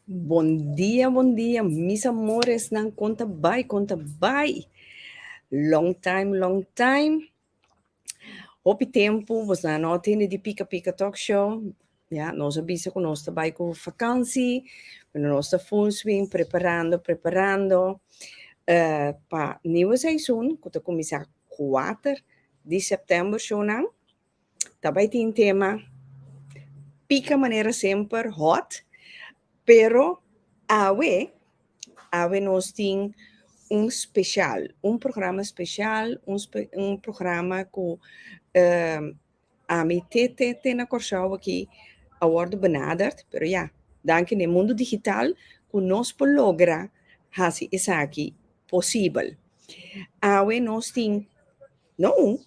Bon dia, bon dia, mis amores nan kon ta bai, kon ta bai. Long time, long time. Hopi tempu bosnan no a tende di Pika Pika Talk Show. Ya, nos a bisa ku nos ta bai ku vakansi, pero nos ta full swing preparando, preparando pa nieuwe seizoen ku ta kuminsá kuater di sèptèmber shownan. Ta bai tin tema pika manera semper, hot, pero awe, awe nos tin un special, un programa special, un spe, un programa ku ami te te te na Kòrsou aki a wòrdu benaderd, pero ya, danki na e mundu digital ku nos por logra hasi esaki posibel. Awe nos tin no un,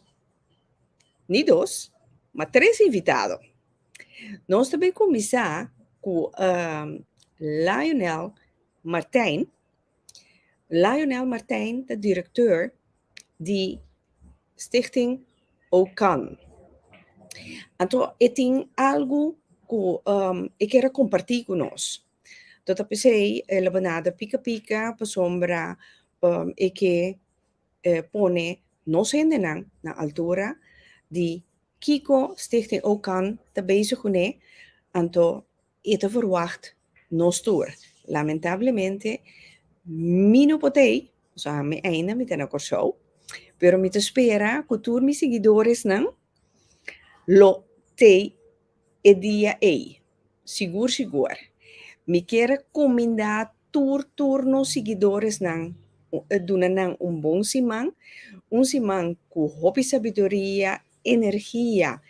ni dos, ma tres invitado. Nos ta bay cuminsa cu Lionel Martijn. Lionel Martijn ta directeur di Stichting Ocan. Anto e tin algo cu e kier a comparti cu nos. Anto ta pesey el a benada pica pica pasobra e ke pone nos hendenan na altura di kiko Stichting Ocan ta bezig kuné. Anto e ta verwacht nos tur. Lamentablemente mi no por t'ei, pasobra mi ainda mi ta na Kòrsou, pero mi ta spera ku tur mi siguidoresnan lo t'ei e dia ei. Sigur sigur. Mi kier a kumindá tur tur nos siguidoresnan duna nan un bon siman, un siman ku hopi sabiduria, energia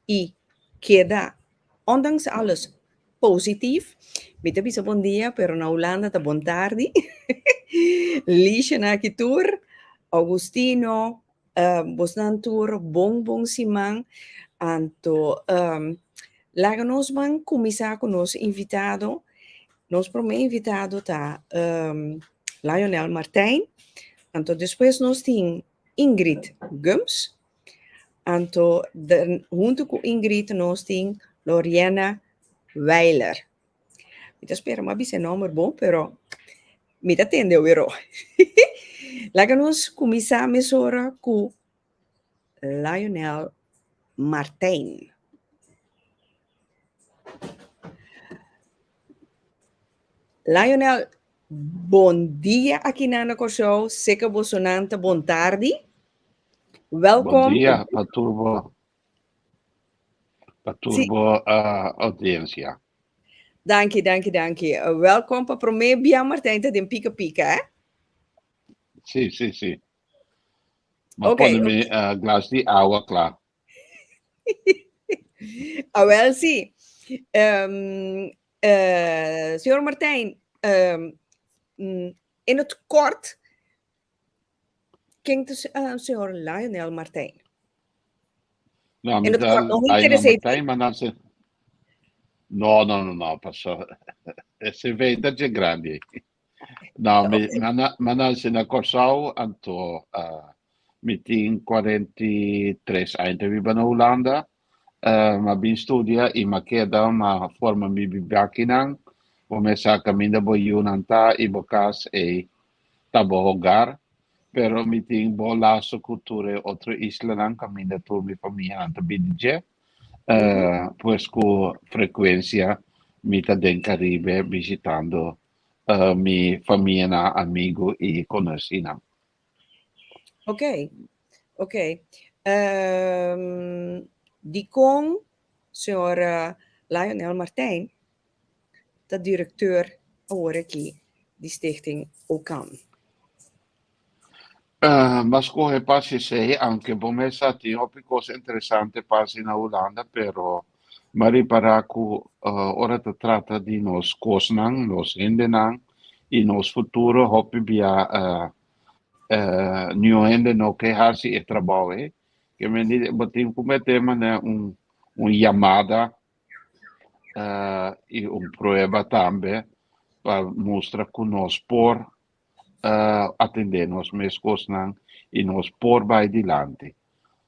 i keda ondanks alles positief. Mi ta bisa bon dia, pero na Hulanda ta bon tardi. Lisha na aki tur, Augustino, bosnan tur bon bon siman. Anto laga nos ban kuminsá ku nos invitado. Nos promé invitado ta Lionel Martijn. Anto despues nos tin Ingrid Gumbs. Anto huntu ku Ingrid nos tin Loriena Weiler. Mi ta spera mi a bisa e nòmber bon, pero mi ta tende awero. Laga nos kuminsá mesora ku Lionel Martijn. Lionel, bon dia aki na Kòrsou. Seka bosonan ta bon tardi. Bon Welkom. dia pa tur bo, pa tur Sí. bo audiencia. Danki, danki, danki. Welkom pa promé bia Martijn ta den Pika Pika, eh? Sí, sí, sí. Ma Ok, pone mi glas di awa kla. Awel sí. Señor Martijn, in het kort, ken ta señor Lionel Martijn? No, In mi het ta kort, no Lionel interesé. Martijn, ma nan se... No, no, no, no, paso e CV ta dje grandi. No, mi, mi a nase na Kòrsou, anto mi tin 43 aña ta biba na Hulanda. Mi a bin studia i mi a keda, mi a forma mi bibia akinan. Bo mes sa kaminda bo yunan ta i bo kas ei ta bo hogar. Pero mi tin bon laso ku tur e otro islanan kaminda tur mi famianan ta bini dje. Pues ku frekuensia mi ta den Karibe bishitando mi famianan, amigu i konosinan. Ok, ok. Dikon señor Lionel Martijn ta direkteur awor aki di Stichting Ocan? M'a skohe pa hasi esei, aunke bo mes sa tin hopi kos interesante pa hasi na Hulanda, pero m'a ripará ku ora ta trata di nos kosnan, nos hendenan i nos futuro hopi bia niun hende no ke hasi e trabou ei. Ke men di bo tin ku mete manera un yamada i un prueba tambe pa mustra ku nos por atendé nos mes kosnan i nos por bai dilanti.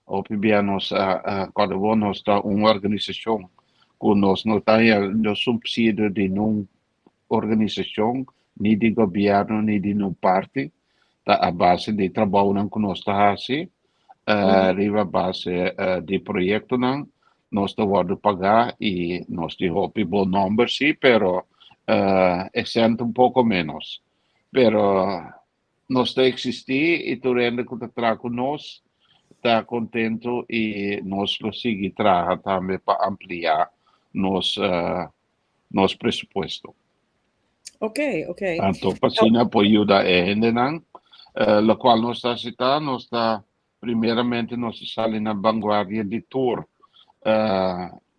Hopi bia nos a kòrda bo nos ta un organisashon ku nos no ta haña no supsidio di nun organisashon, ni di gobièrnu ni di nun parti. Ta a base di trabounan ku nos ta hasi riba base di proyektonan nos ta wòrdu pagá i nos tin hopi bon nòmber sí, pero e sènt un poko ménos. Pero nos ta eksistí i tur hende ku ta traha ku nos ta kontentu i nos lo sigui traha tambe pa ampliá nos nos presupuesto. Anto pa asina por yuda e hendenan, lokual nos ta hasi ta nos ta Primeramente nos a sali na vanguardia di tur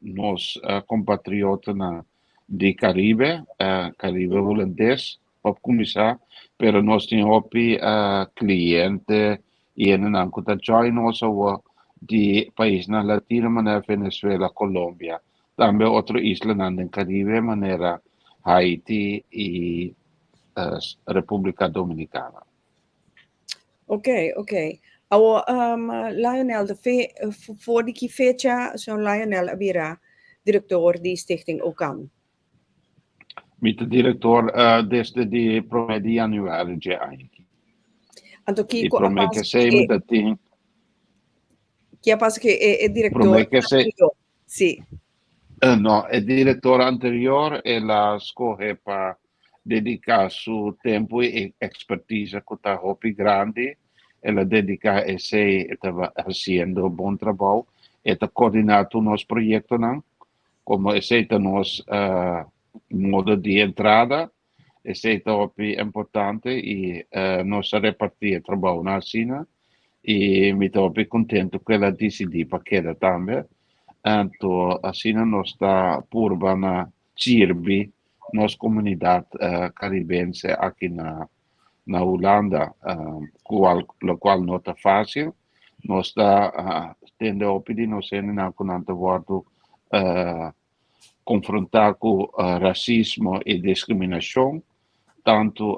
nos kompatriotanan di Karibe, Karibe Hulandes pa kuminsá, pero nos tin hopi kliente i hendenan ku ta join nos awor di paisnan latino manera Venezuela, Colombia, tambe otro islanan den Karibe manera Haiti i Republika Dominikana. Ok, ok. Awo, Lionel, de fe, for di ki fecha señor Lionel a bira director di Stichting Ocan? Mi ta director desde di prome di januari dje aña aki. Anto I kiko a prome pasa ke esei mi ke ta tin. Ki a pasa ke e director Prome ke esei. anterior? Si. No, e direktor anterior el a skohe pa dediká su tempu i ekspertise ku ta hopi grandi, el a dediká esei, e ta hasiendo bon trabou, e ta koordiná tur nos proyektonan, komo esei ta nos modo di entrada, esei ta hopi importante i nos a repartí e trabounan asina i mi ta hopi kontentu ku el a disidí pa keda tambe. Anto asina nos ta purba na sirbi nos komunidat karibense aki na na Hulanda, kual lokual no ta fásil. Nos ta tende hopi di nos hendenan ku nan ta wòrdu konfrontá ku rasismo i diskriminashon, tantu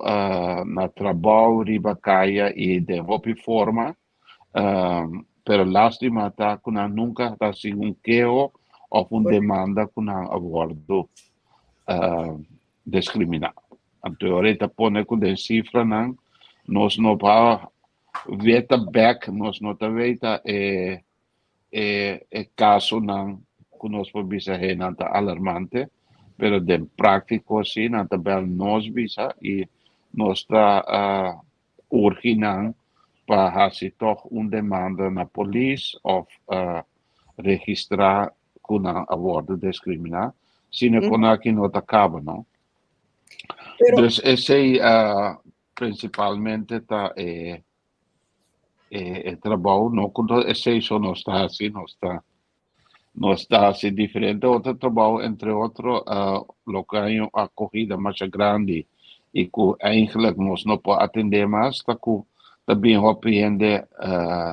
na trabou, riba kaya i den hopi forma. Pero lástima ta ku nan nunka ta hasi un keho òf un demanda ku nan a wòrdu diskriminá. Anto e ora ei ta pone ku den sifranan nos no por weta bèk, nos no ta weta e e kasonan ku nos por bisa hey nan ta alarmante, pero den práktiko si nan ta bèl nos bisa i nos ta urgi nan pa hasi tòg un demanda na polis òf registrá ku nan a wòrdu diskriminá, sino ku nan aki no ta kaba no. Dus esei prinsipalmente ta e e trabou, no ku esei so nos ta hasi, nos ta nos ta hasi diferente otro trabou, entre otro loke hay un akogida masha grandi i ku eigenlijk nos no por atendé mas ta ku ta bin hopi hende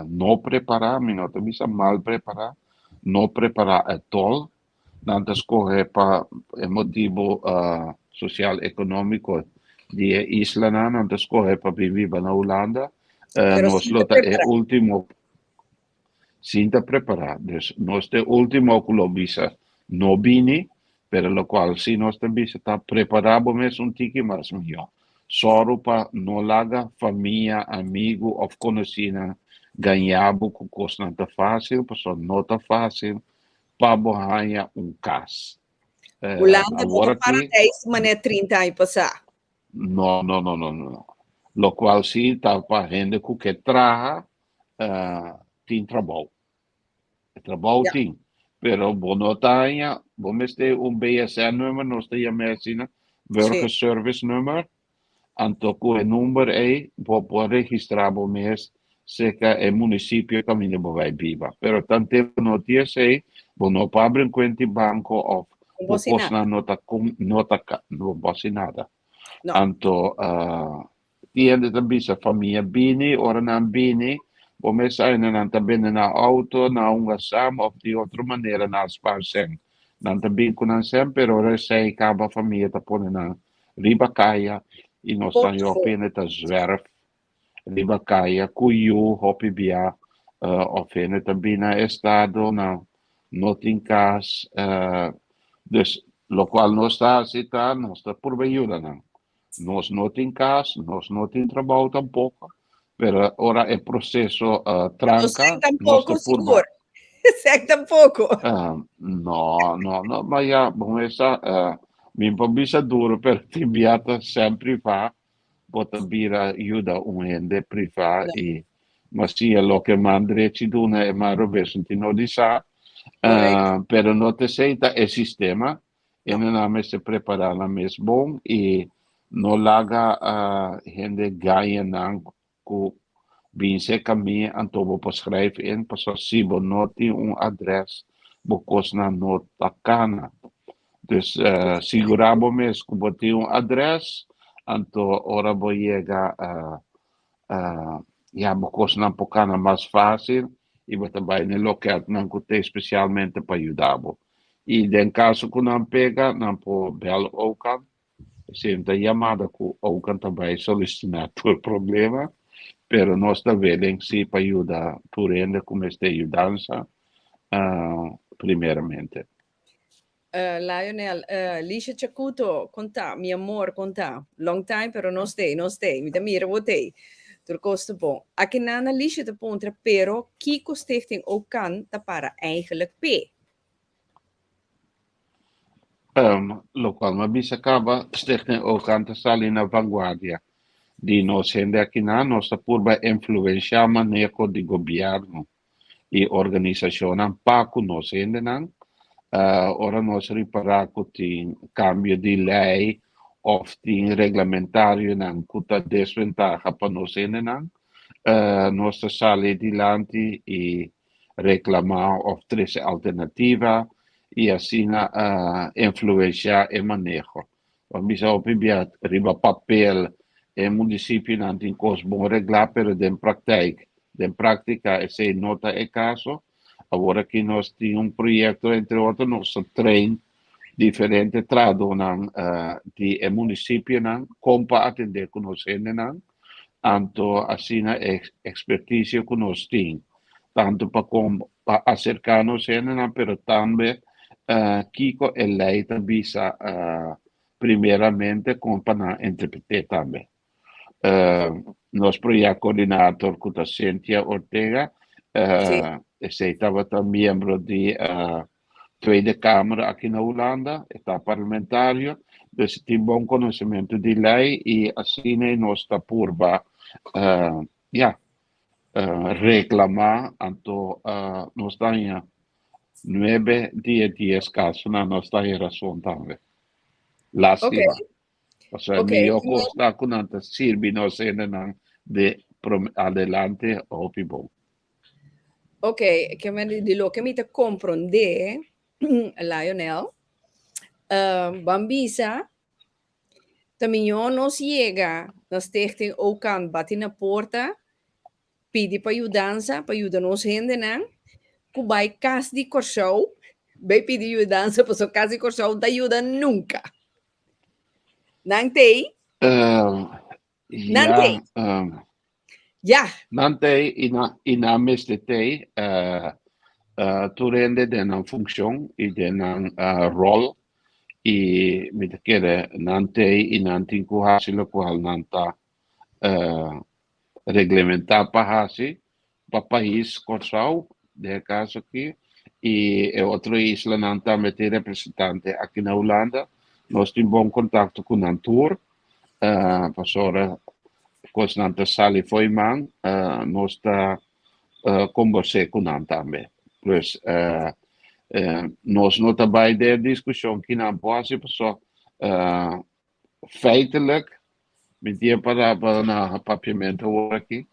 no prepará, mi no ta bisa mal prepará, no prepará at all. Nan ta skohe pa e motibu sosial ekonómiko di e islanan, nan ta skohe pa bin biba na Hulanda. Pero Nos sin lo ta ta e prepará. último sin ta prepará. Dus nos ta e último ku lo bisa no bini, pero lokual si nos ta bisa ta prepará bo mes un tiki mas mihó. Sòru pa no laga famia, amigu òf konosínan gañá bo ku kosnan ta fásil, pasobra no ta fásil pa bo haña un kas. Hulanda no Awor ta aki paradijs manera 30 aña pasá. No, no, no, no, no. Lokual si ta pa hende ku ke traha, tin trabou. E trabou tin, pero bo no ta haña, bo mester un BSN-nummer, nos ta yam'é asina, burgerservicenummer, Anto ku e number ei bo por registrá bo mes serka e munisipio kaminda bo bai biba. Pero tanten bo no tin esei, bo no por abri un kuenta di banko òf No bo por hasi nada. kosnan no ta no ta no por hasi nada. No. Anto tin hende ta bisa famia bini, ora nan bini bo mes aina nan ta bende nan outo, nan hunga sam òf di otro manera nan a spaar sèn. Nan ta bin ku nan sèn pero ora esei kaba famia ta pone nan riba kaya i nos ta Por hopi hende ta zwerf riba kaya ku yu hopi bia of hende ta bini na estado nan no tin kas dus lokual nos ta hasi ta nos ta purba yuda nan nos no tin kas nos no tin trabou tampoko pero ora e proseso tranka nos ta Tampoco purba sigur. Sek tampoco. No, no, no, ma ya, bon esa, mi por bisa duro, pero tin bia ta sem privá, bo ta bira yuda un hende privá No. i ma siña loke man drechi duna e man robes no tin no di sa, pero no ta esei ta e sistema, No. hendenan mester prepará nan mes bon i no laga hende gaña nan ku bin serka mi anto bo por skrijf in pasobra si bo no tin un adres bo kosnan no ta kana. Dus sigurá bo mes ku bo tin un adres anto ora bo yega ya bo kosnan por kana mas fásil i bo ta bai na e lokètnan ku ta espesialmente pa yuda bo. I den kaso ku nan pega nan por bèl Okan. Sinta yamada ku Okan ta bai solusioná tur problema, pero nos ta willing si pa yuda tur hende ku mester yudansa primeramente. Lionel, Lisha Chacuto, kon ta? Mi amor, kon ta? Long time, pero nos tei, nos tei. Mi ta mira bo tei. Tur kos ta bon. Akinana Lisha ta puntra, pero kiko Stichting Okan ta para eigenlijk p'e? Lokual mi a bisa kaba, Stichting Ogan ta sali na vanguardia di nos hende akinan. Nos ta purba influenshá maneho di gobièrnu i organisashonnan pa ku nos hendenan. Ora nos ripará ku tin kambio di lei òf tin reglamentarionan ku ta desventaha pa nos hendenan, nos ta sali dilanti i reklamá òf trese alternativa i asina influensiá e maneho. Bo bisa hopi bia riba papel e munisipionan tin kos bon reglá pero den praktijk, den práktika esei no ta e kaso. Awor aki nos tin un proyekto entre otro nos ta train diferente trahadónan di e munisipionan kon pa atendé ku nos hendenan. Anto asina e ekspertisio ku nos tin, tantu pa kon pa aserká nos hendenan, pero tambe kiko e lei ta bisa primeramente kon pa nan interpreté tambe. Nos project coördinator ku ta Cynthia Ortega, esei tabata miembro di Tweede Kamer aki na Hulanda, e ta parlamentario, dus e tin bon konosementu di lei i asina nos ta purba ya reklamá, anto nos ta haña nuebe di e dies kasonan nos ta haña rason tambe. Lástima. Pasobra mihó kos ta ku nan ta sirbi nos hendenan de adelante hopi bon. Ok, ke men di loke mi ta komprondé, Lionel, ban bisa ta mihó nos yega na Stichting Okan bati na porta pidi pa yudansa pa yuda nos hendenan ku bai Kas di Kòrsou bai pidi yudansa pasobra Kas di Kòrsou no ta yuda nunka. Nan t'ei? Nan t'ei? Ja. Nan t'ei i nan i nan mester t'ei tur hende den nan funcion i den nan rol i mi ta kere nan t'ei i nan tin ku hasi lokual nan ta reglementá pa hasi pa pais Kòrsou den e kaso aki i e otro islanan tambe tin representante aki na Hulanda. Nos tin bon kontakto ku nan tur pasobra kosnan ta sali fo'i man nos ta kombers'é ku nan tambe. Pues nos no ta bai den e diskushon kinan por hasi pasobra feitelijk, mi tin palabra na papiamento awor aki,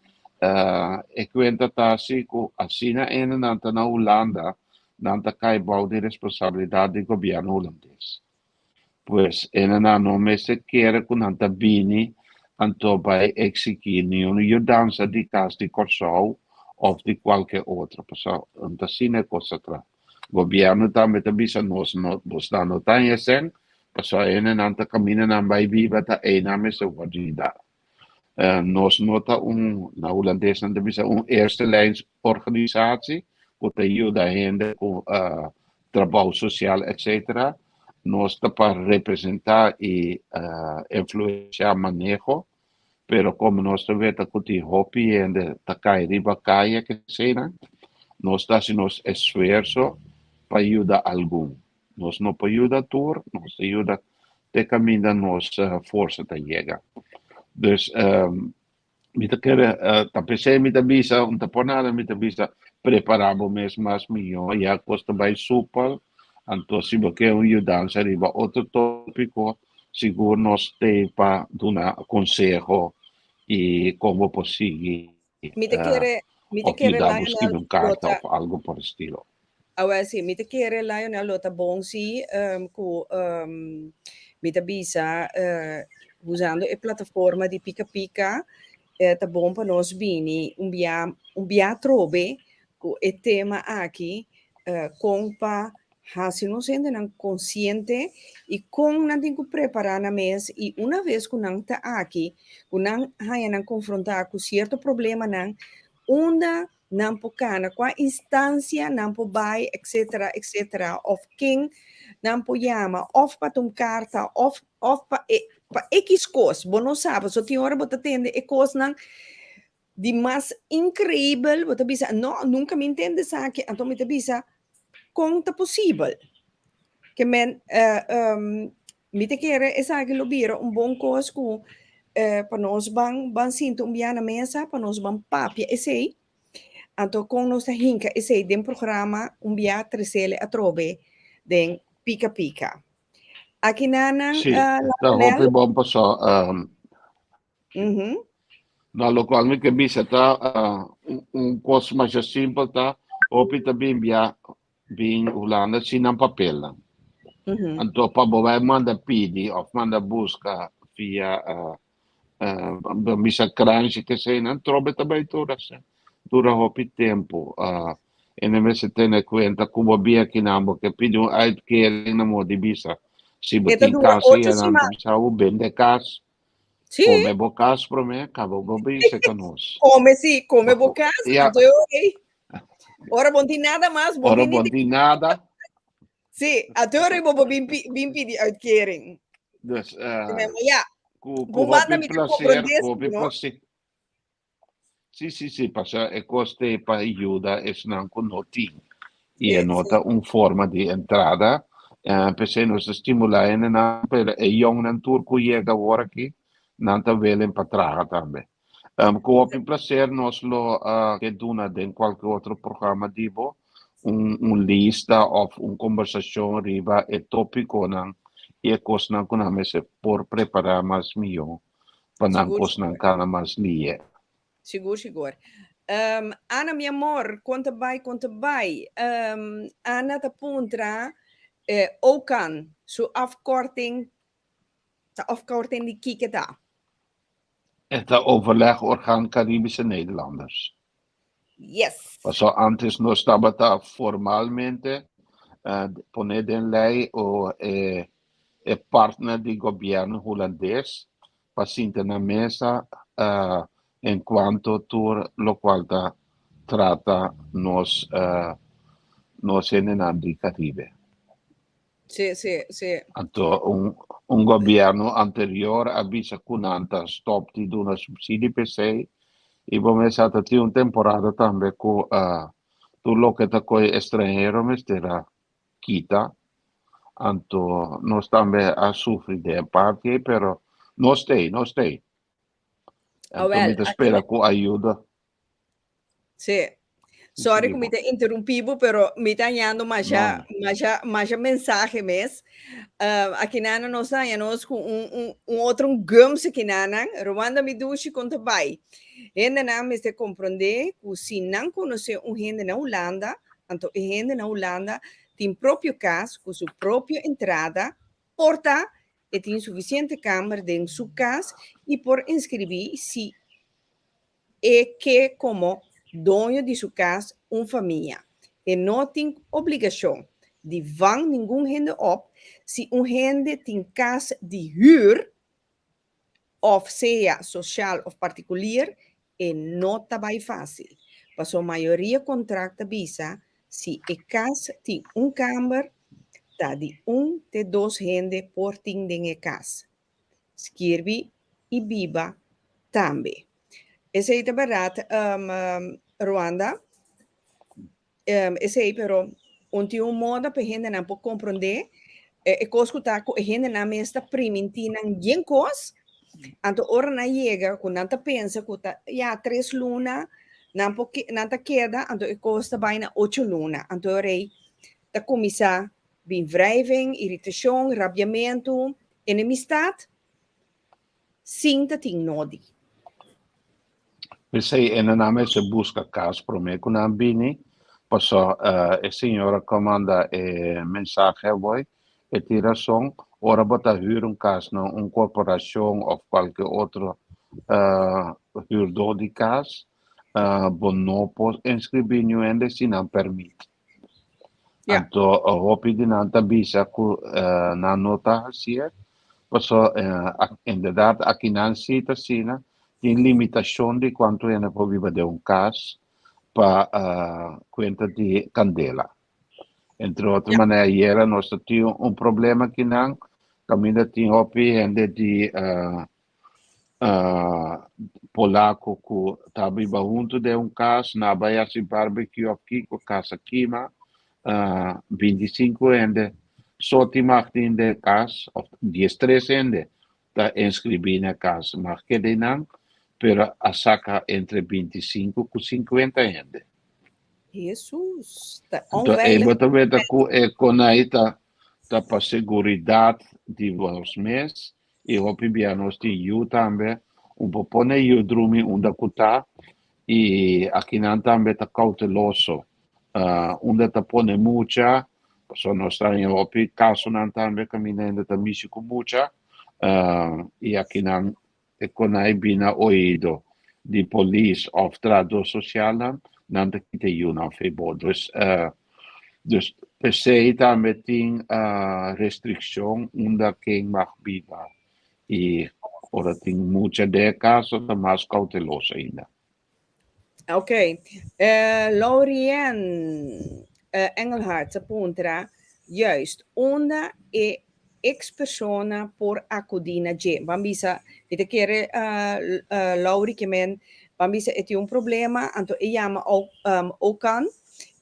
e kuenta ta asi ku asina ene nan ta na Hulanda, nan ta kai bou di responsabilidat di gobièrnu hulandes. Pues ene nan no mester kere ku nan ta bini anto bai eksigí niun yudansa di Kas di Kòrsou òf di kualke otro, pasobra ta asina e kos ta traha. Gobierno tambe ta bisa nos no bosnan no ta hesen pasobra hendenan ta caminda nan bay biba ta eynan mester wordo yuda. Nos no ta un na Hulandes nan ta bisa un eerste lijns organisatie cu ta yuda hende cu trabou social etcetera. Nos ta pa representa y influencia maneho pero como nos ta weta cu tin hopi hende ta cay riba caya keseynan, nos ta haci nos esfuerzo pa yuda algun. Nos no por yuda tur, nos ta yuda te caminda nos forsa ta yega. Dus mi ta kere, ta pesey mi ta bisa, un ta por nada mi ta bisa prepara bo mes mas miyo, ya cos ta bay supel, anto si bo ke un yudansa riba otro topico, Sigur nos t'ei pa duna konseho i kon bo por sigui Mi ta kere, mi ta òf kere yuda bo Lionel skibi un lo karta ta òf algu por estilo. Awel si, mi ta kere Lionel lo ta bon si ku mi ta bisa usando e plataforma di Pika Pika ta bon pa nos bini un bia un bia atrobe ku e tema aki kon pa Hasi nos hendenan konsiente i kon nan tin ku prepará nan mes i una ves ku nan ta aki, ku nan haña nan konfrontá ku sierto problemanan, unda nan por kana, kua instansia nan por bai, etcetera, etcetera, òf ken nan por yama, òf pa ta un karta, òf òf pa e pa ekis kos, bo no sa, pasobra tin ora bo ta tende e kosnan di mas inkreibel, bo ta bisa, no, nunka mi ntende esaki, anto mi ta bisa, kon ta posibel? Ke men mi ta kere esaki lo bira un bon kos ku pa nos ban ban sinta un bia na mesa pa nos ban papia esei. Anto kon nos ta hinka esei den programa un bia tresele atrobe den Pika Pika. Aki nanan Sí, ta hopi bon paso. No, lokual mi ke bisa ta un kos masha simpel ta hopi ta bin bia bin Hulanda sin nan papelnan. Anto pa bo bai manda pidi òf manda buska via bisa kranshi keseinan trobe ta bai tur asina dura hopi tempu. E no mester tene kuenta ku bo bin akinan bo ke pidi un uitkering nan bo di bisa si bo E ta tin dura kas ocho ei nan ta siman. bisa bo bende kas. Sí. Come bo cas promé, caba bo bisa con nos. Come, sí, come bo cas. Ja. Anto yo, hey. Ora bon tin nada mas, bon Ora tin bon tin nada. Sí, anto yo bo bin pidi uitkering. Dus, Maar ja, ku bon banda hopi mi te placer, comprende, ku hopi no? placer. Sí, sí, sí, pasa e kos te pa yuda esnan ku no tin. I e no ta un forma di entrada. P'esei nos ta stimulá hendenan, pero e yòngnan tur ku yega awor aki, nan ta willing pa traha tambe. Ku hopi placer nos lo ke duna den kualke otro programa di bo un lista òf un kombersashon riba e tópikonan i e kosnan ku nan mester por prepará mas mihó pa nan kosnan kana mas lihe. Sigur, sigur. Ana, mi amor, kon ta bai, kon ta bai? Ana ta puntra Okan su afkorting, ta afkorting di kiko ta? E ta Overleg Orgaan Caribische Nederlanders. Yes. Paso antes nos tabata formalmente pone den ley o e partner di gobierno hulandes pa sinta na mesa en cuanto tur locual ta trata nos hendenan di Caribe. Sí, sí, sí. Anto un gobierno anterior a bisa cu nan ta stop di duna subsidie p'esey y bo mester ta tin un temporada tambe cu tur loke ta coy estranhero mester a kita. Anto nos tambe a sufri den e parti ey, pero nos t'ey, nos t'ey. Anto mi ta spera cu ayuda. Sí. Sorry ku mi ta interrumpí bo, pero mi ta hañando masha, masha, masha mensahe mes. Akinana nos ta haña nos ku un otro un gums akinanan. Rwanda mi dushi kon ta bai. Hendenan mester komprondé ku si nan konosé un hende na Hulanda, anto e hende na Hulanda tin propio kas ku su propio entrada, por ta e tin sufisiente kamer den su kas i por inskribí si E ke komo doño di su kas un famia. E no tin obligashon di van ningun hende op. Si un hende tin kas di hür, òf sea sosial òf partikulier, e no ta bai fásil. Pasobra mayoria kontrakt ta bisa si e kas tin un kamber, ta di un te dos hende por tin den e kas. Skirbi i biba tambe. Esei ta bèrdat, Rwanda. Esei, pero un tin un moda pa e hendenan por komprondé e kos ku ta ku e hendenan mes ta primintí nan bien kos, anto ora nan yega ku nan ta pensa ku ta ya tres luna nan por nan ta keda, anto e kos ta bai na ocho luna, anto e ora ei ta kuminsá bin wrijving, iritashon, rabiamentu, Enemistad sin ta tin nodi. P'esei e nan a mester buska kas promé ku nan bini, paso e señora ku a manda e mensahe awor e tin rason, ora bo ta hür un kas na un korporashon òf kualke otro hürdó di kas, bo no por inskribí niun hende sin nan pèrmit. Anto hopi di nan ta bisa ku nan no ta hasié, paso inderdat akinan si ta asina, tin limitashon di kuantu hende por biba den un kas pa kuenta di kandela. Entre otro manera ayera nos ta tin un problema akinan kaminda tin hopi hende di Polaco ku ta biba huntu den un kas, nan a bai hasi barbecue òf kiko, kas a kima, 25 hende so tin mag tin den kas, òf 13 hende ta inskribí na kas mag keda einan, pero a saka entre 25 ku 50 hende. Jesus, ta Anto ei onveilig. Bo ta weta ku e konai ta pa seguridat di nos mes i hopi bia nos tin yu tambe, un por pone yu drumi unda ku ta i akinan tambe ta kouteloso unda ta pone mucha, pasobra nos ta haña hopi kasonan tambe kaminda hende ta mishi ku mucha i akinan e konai bina oido di polis òf trahadó sosialnan, nan ta kita e yunan for bo. Dus p'esei tambe tin restrikshon unda ken mag biba i ora tin mucha den e kaso ta mas kouteloso ainda. Ok. Laurien Engelhardt ta puntra, juist, unda e ex persona por acudi na dje? Ban bisa, mi ta kere Laurie ke men, ban bisa e tin un problema, anto e yama Ocan,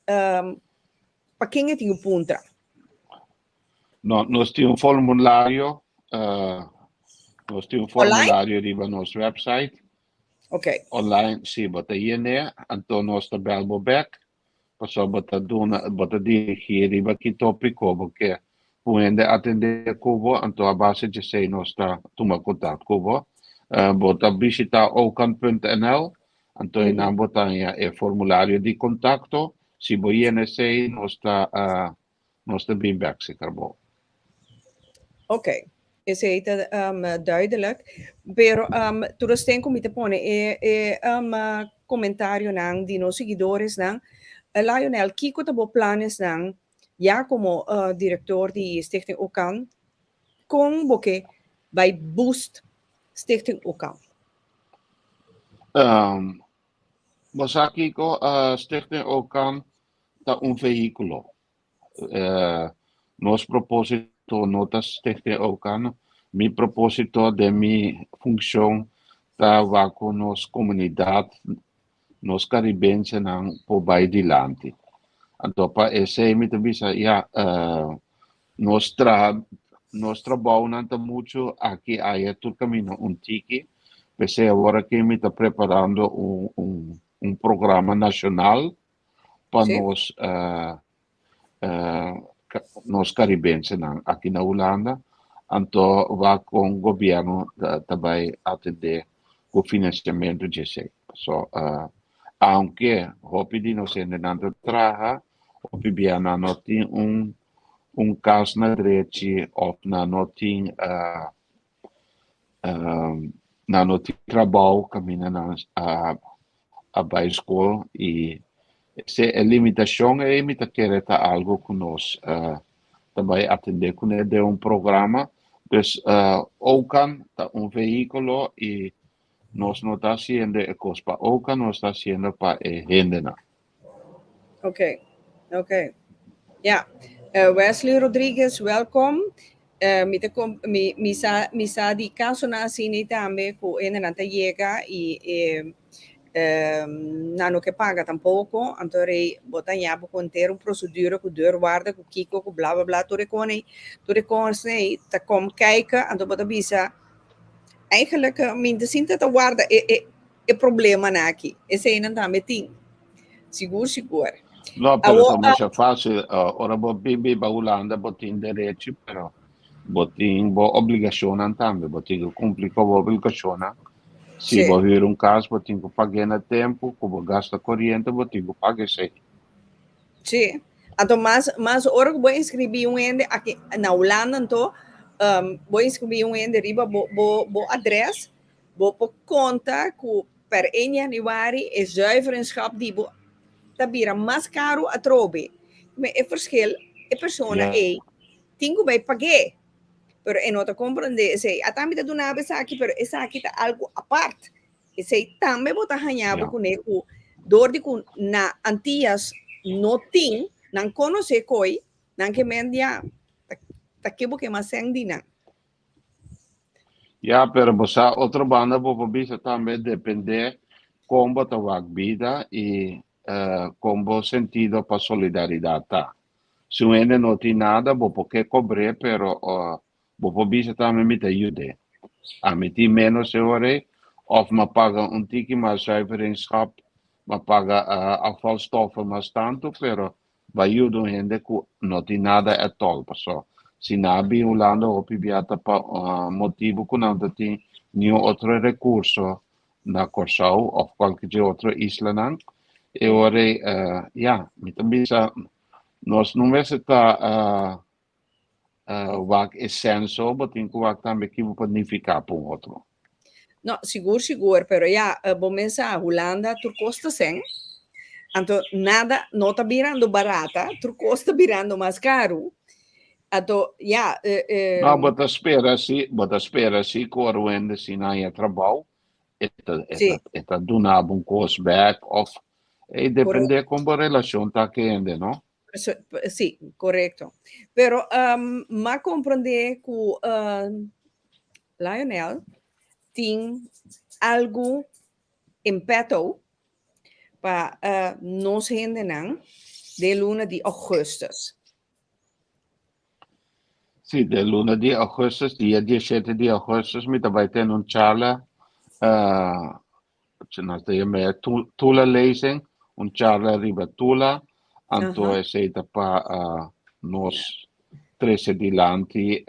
pa ken e tin ku puntra? No, nos tin un formulario, nos tin un Online? formulario riba nos website. Online, si, bo ta yen'é, anto nos ta bel bo bek, pasobra bo ta duna, bo ta dirigí riba ki tópiko bo ke ku hende atendé ku bo, anto a base djesei nos ta tuma kontak ku bo. Bo ta bishitá ocan.nl, anto einan bo ta haña e formulario di kontakto. Si bo yena esei, nos ta bin bek serka bo. Ok, esei ta duidelijk. Pero tur esten ku mi ta pone e komentarionan di nos siguidoresnan, Lionel, kiko ta bo planesnan ya komo direktor di Stichting Ocan? Kon bo ke bai boost Stichting Ocan? Bo sa kiko, Stichting Ocan ta un vehíkulo. Nos propósito no ta Stichting Ocan. Mi propósito den mi funshon ta wak ku nos komunidat, nos karibensenan por bai dilanti. Anto pa esei mi ta bisa ya, nos traha, nos trabounan ta muchu aki aya tur kaminda un tiki. P'esei awor aki mi ta preparando un programa nashonal pa nos karibensenan aki na Hulanda. Anto wak kon gobièrnu ta bai atendé ku finansiamentu djesei. So, aunke hopi di nos hendenan ta traha, hopi bia nan no tin un kas na drechi òf nan no tin trabou kaminda nan a bai skol i e limitashon ei mi ta kere ta algu ku nos ta bai atendé kuné den un programa. Dus Ocan ta un vehíkulo i nos no ta hasiendo e kos pa Ocan, nos ta hasiendo pa e hendenan. Ok. Ja. Wesley Rodriguez, welkom. Mi sa di kasonan asina tambe ku hendenan ta yega i nan no ke paga tampoko, anto rei bo ta haña bo ku henter un prosedura ku deurwaarder, ku kiko, ku bla bla bla, tur e kon ei, tur e kosnan ei ta kom kijken, anto bo ta bisa eigenlijk mi ta sinta ta warda e problemanan aki. Eseinan tambe tin. Sigur, sigur. No, pero Awo, ta masha fásil. Ora bo bin biba Hulanda, bo tin derecho, pero bo tin bo obligashonnan tambe. Bo tin ku kumpli ku bo obligashonnan. Si bo huur un kas, bo tin ku pag'é na tempu, ku bo gasta koriente, bo tin ku paga esei. Sí. Anto mas ora ku bo inskribí un hende aki na Hulanda anto, bo inskribí un hende riba bo adrès, bo por konta ku per 1 januari e zuiveringschap di bo ta bira mas karu atrobe. Me e verschil, e persona ei tin ku bai pag'é. Pero e no ta komprendé esei. Ata mi ta duna bo esaki, pero esaki ta algu apart. Esei tambe bo ta haña bo kuné ku dor di ku na Antillas no tin, nan konosé koi, nan ke men ya ta ke bo ke mas sèn di nan. Ya, pero bo sa otro banda bo por bisa tambe dependé kon bo ta wak bida i kon bo sentido pa solidaridat ta. Si un hende no tin nada, bo por ke kobr'é, pero bo por bisa tambe mi ta yud'é. Ami tin ménos e ora ei, òf mi a paga un tiki mas zuiveringschap, mi a paga afvalstoffen mas tantu, pero bo a yuda un hende ku no tin nada ètòl. Paso si nan a bin Hulanda hopi bia ta pa motibu ku nan ta tin niun otro rekurso na Kòrsou òf kualke dje otro islanan. E ora ei, ya, mi ta bisa nos no mester ta wak e senso, bo tin ku wak tambe ki bo por nifiká pa un otro. No, sigur, sigur, pero ya, bo mes sa, Hulanda tur kos ta sen, anto nada no ta birando barata, tur kos ta birando mas karu. Anto, ya, No, bo ta spera si, bo ta spera si ku ora un hende sin haña trabou, e ta, e ta, e ta duna bo un kos bèk òf e dependé kon bo relashon ta ku e hende, no? Sí, korekto. Pero m'a komprondé ku Lionel tin algu en petto pa nos hendenan den luna di ougùstùs. Sí, den luna di ougùstùs, dia diesshete di ougùstùs, mi ta bai tene un charla, nos ta yama e Tula Lezing, un charla riba Tula, anto esei ta pa nos trese dilanti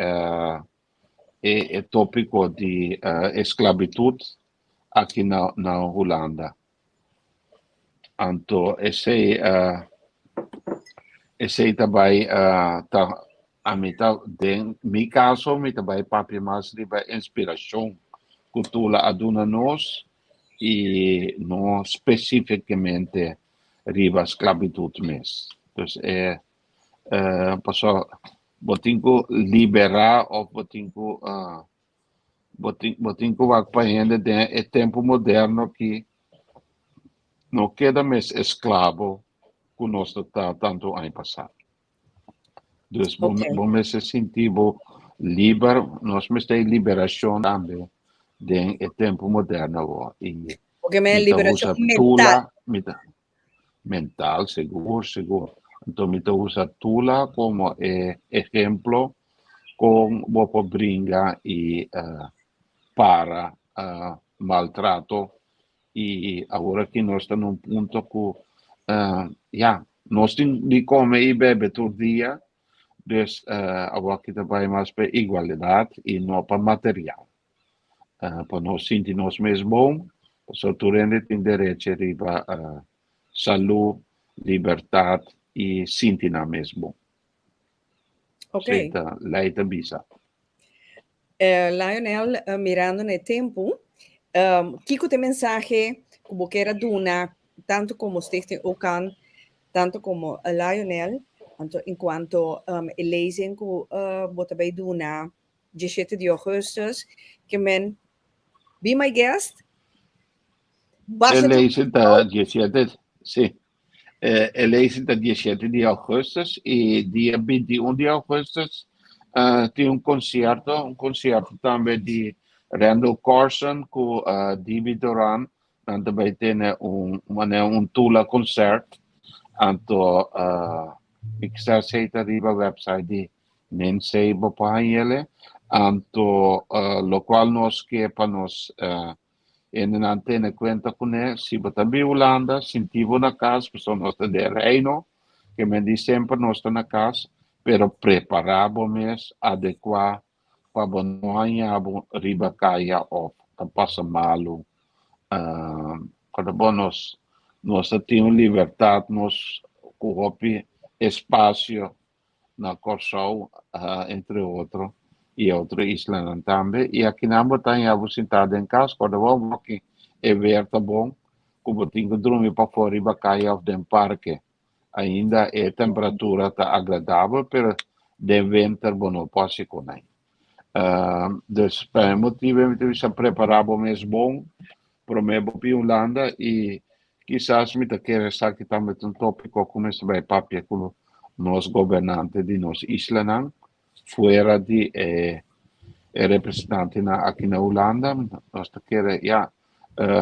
e tópiko di esklabitut aki na Hulanda. Anto esei esei ta bai ta ami ta den mi kaso mi ta bai papia mas riba inspirashon ku Tula a duna nos i no spesífikamente riba sklabitut mes. Dus e pasobra bo tin ku liberá òf bo tin ku Bo tin, bo tin ku wak pa hende den e tempu moderno ki no keda mes esklabo ku nos ta ta tantu aña pasá. Dus bo, bo mester sinti bo liber, nos mester e liberashon tambe den e tempu moderno awor. I Porque me mi ta liberacion usa mental. Tula, mi ta, mental, sigur, sigur. Anto mi ta usa Tula komo e ehemplo kon bo por bringa i para maltrato i awor aki nos ta na un punto ku ya nos tin di kome i bebe tur dia dus awor aki ta bai mas pa igualidad i no pa material pa nos sinti nos mes bon pasobra tur hende tin derecho riba salu, libertad i sinti nan mes bon. Ok. Esei ta lei ta bisa. Lionel, mirando na e tempu, kiko ta e mensahe ku bo kier a duna tantu komo Stichting Ocan, tantu komo Lionel, anto en kuanto e lezing ku bo ta bai duna diesshete di ougùstùs, ke men be my guest, E basha tur lezing ta diesshete, si. E lezing ta diesshete di ougùstùs i dia bintiun di ougùstùs tin un konsierto, un konsierto tambe di Randall Carlson ku Dibi Doran. Nan ta bai tene un manera un Tula concert. Anto mi kisas esei ta riba website di Ninsee bo por hañ'ele. Anto lokual nos ke pa nos Hendenan tene kuenta kuné, si bo ta bin Hulanda, sinti bo na kas, pasobra nos ta den Reino, ke men di semper nos ta na kas, pero prepará bo mes adekuá pa bo no haña bo riba kaya òf ta pasa malu. Kòrda bo nos nos ta tin un libertat nos ku hopi espasio na Kòrsou, entre otro, i otro islanan tambe. I akinan bo ta haña bo sintá den kas, kòrda bo awor e weer ta bon ku bo tin ku drumi pafó riba kaya òf den parke. Ainda e temperatura ta agradabel, pero den winter bo no por hasi ku nan. Dus pa e motibu mi ta bisa prepará bo mes bon promé bo bin Hulanda i Kisas mi ta kere esaki tambe ta un tópiko ku mester bai papia ku nos gobernante di nos islanan, fuera di e e representantenan aki na Hulanda. Nos ta kere, ya,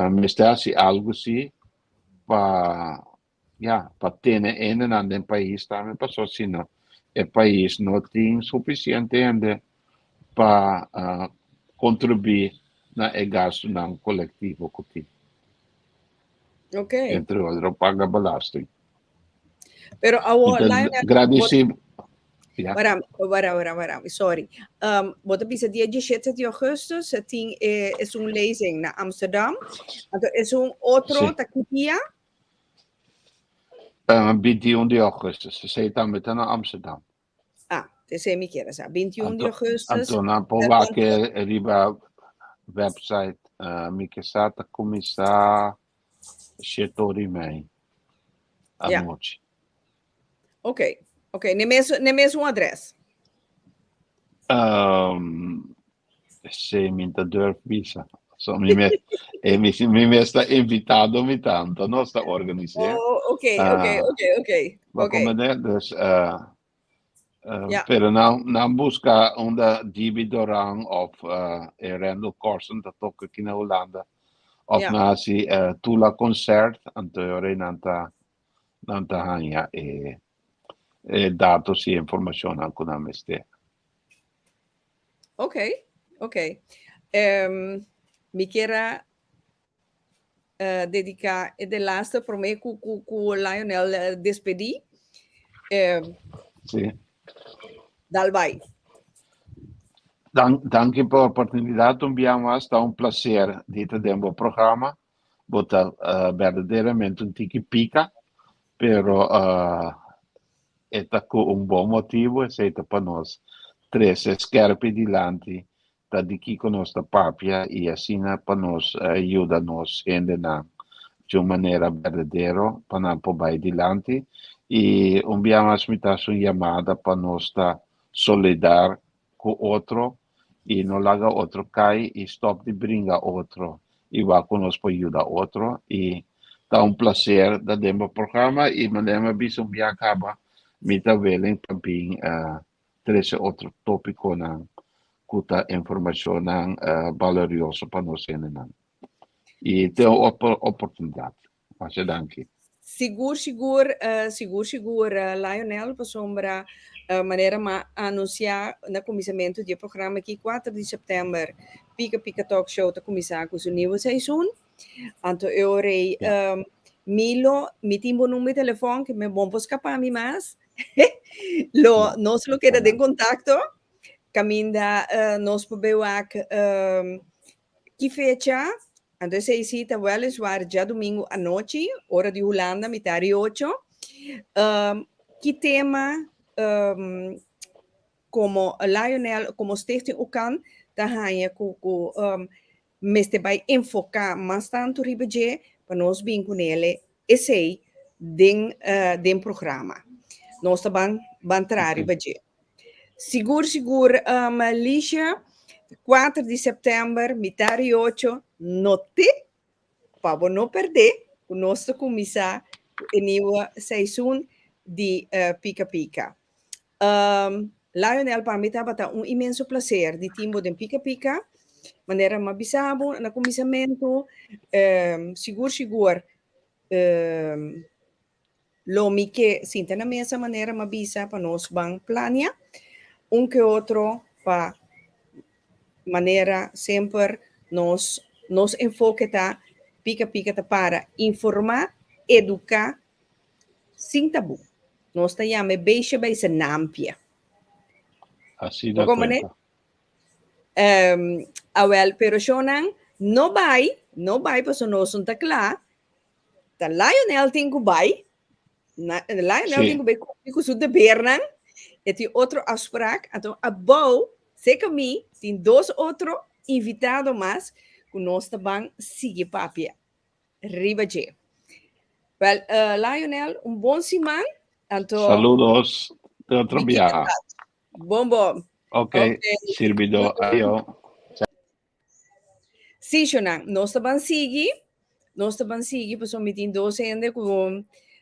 mester hasi algu si pa, ya, pa tene hendenan den pais tambe, pasobra si no. E pais no tin sufisiente hende pa kontribuí na e gastunan kolektivo ku tin. Entre otro paga belasting. Pero awor, Mi ta Lionel, gradisí. Ja. Wara, wara, wara, wara, sorry. Bo ta bisa dia 17 di augustus tin e, es un lezing na Amsterdam. Anto es un otro ta ki dia? 21 di augustus. Esei tambe ta na Amsterdam. Ah, esei mi kier a sa. 21 di Anto, augustus. anto nan por wak riba website. Mi ke sa ta kuminsá shete ora i mei anochi. Ok, ok. Ne mes, ne mes un adres. Esei mi ta durf bisa. So mi mes, eh, mi, mi mes ta invitado mi tanto, nos ta organis'é. Oh, ok, ok, ok, ok. Bo comprende? Dus, pero nan, nan busca unda Gibi Doran of e Randall Corsen ta toca aki na Hulanda. Of nan hasi Tula Concert, anto e ora nan ta, nan ta haña e, e datos y informacionnan cu nan mester. Ok, ok. Mi kier a dedica e de laatste prome cu Lionel despedi. Dal bai. Danki pa e oportunidad un bia mas. Ta un placer di ta den bo programa. Bo ta berdaderamente un tiki pica, pero e ta cu un bon motibo, esey ta pa nos trece skerpi dilanti ta di kico nos ta papia y asina pa nos yuda nos hendenan di un manera berdadero pa nan por bay dilanti. Y un bia mas mi ta haci un yamada pa nos ta solidar cu otro y no laga otro cay y stop di bringa otro y wak cu nos por yuda otro. Y ta un placer ta den bo programa y manera mi a bisa un bia caba mi ta willing pa bin trece otro topiconan cu ta informacionnan balorioso pa nos hendenan. Y te un otro oportunidad. Masha danki. Sigur, sigur, sigur, sigur, Lionel, pasobra manera m'a anuncia na cuminsamentu di e programa aki, 4 di september, Pika Pika Talk Show ta cuminsa cu su nieuwe seizoen. Anto e ora ei, Milo, mi tin bo number di telefon, ke mi bon por scapa mi mas. Lo, nos lo keda den contacto, caminda nos por bay wak ki fecha. Anto esei si ta weliswaar djadumingu anochi, ora di Hulanda, mitar di ocho. Ki tema komo Lionel, komo Stichting Ukan ta haña ku ku mester bai enfoká mas tantu riba dje pa nos bin kunele esei den den programa. Nos ta ban ban traha riba dje. Sigur sigur Licia, 4 di september mitar di ocho no te pa bo no perde ku nos ta kuminsá ku e nieuwe seizoen di Pika Pika. Lionel pa mi tabata un inmenso placer di tin bo den Pika Pika. Manera mi a bisa bo na kuminsamentu sigur sigur Lo mi ke sinta na mesa manera m'a bisa pa nos ban plania un ke otro pa manera semper nos nos enfoke ta pika pika ta para informa, eduka sin tabu. Nos ta yama e beisje bij se naampje. Asina Bo komprende? cuenta. Awel, pero shownan no bai, no bai pasobra nos no ta kla. Ta Lionel tin ku bai. Lionel tin ku bai kumpli ku su debernan. E tin otro afspraak. Anto abou, seka mi, tin dos otro invitado mas ku nos ta ban sigui papia riba dje. Wel, Lionel, un bon siman. Anto, Saludos, te otro we keep in biaha. touch. Bon bon. Ok, Ok. sirbido, ayo. Sí, Shonan, nos ta ban sigui, nos ta ban sigui, pasobra mi tin dos hende ku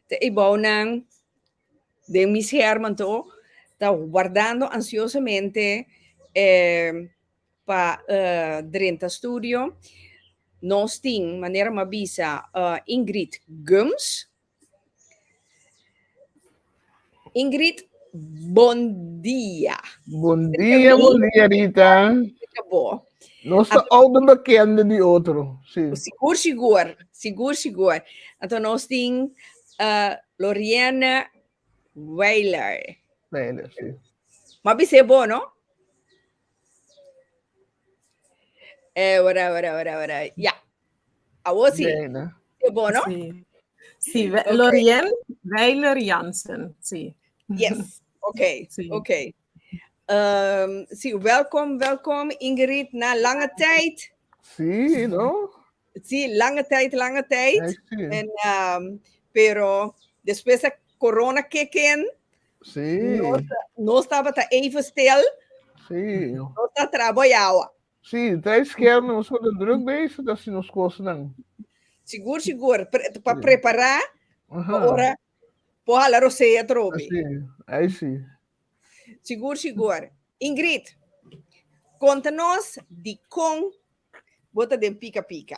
ta e bounan den mi scherm anto ta wardando ansiosamente pa drenta studio. Nos tin, manera mi a bisa, Ingrid Gumbs. Ingrid. Bon dia. Bon dia, bon dia, Rita. Bo. Nos ta oude bekende di otro. Sí. Sigur, sigur. Sigur, sigur. Anto nos tin Lorienne Weiler. Weiler, sí. M'a bis'é bo, no? Ora, ora, ora, ora. Ja. Awor sí. Bijna. É bo, no? Sí. Sí, Ok. Lorien Weiler Jansen, sí. Yes. Oké, Sí. oké. Sí, welkom, welkom Ingrid, na lange tijd. Sí, no? Sí, lange tijd, lange tijd. Ay, sí. En, pero despues di corona kick in, nos tabata even stil. Nos ta trabalhava. Sí, tras schermen, nos ta druk bezig, dat is nos kosnan. Sigur, sigur. Pa prepará, pa ora por hala rosea trobe. Sí, ay sí. Sigur, sigur. Ingrid, konta nos di kon bo ta den Pika Pika.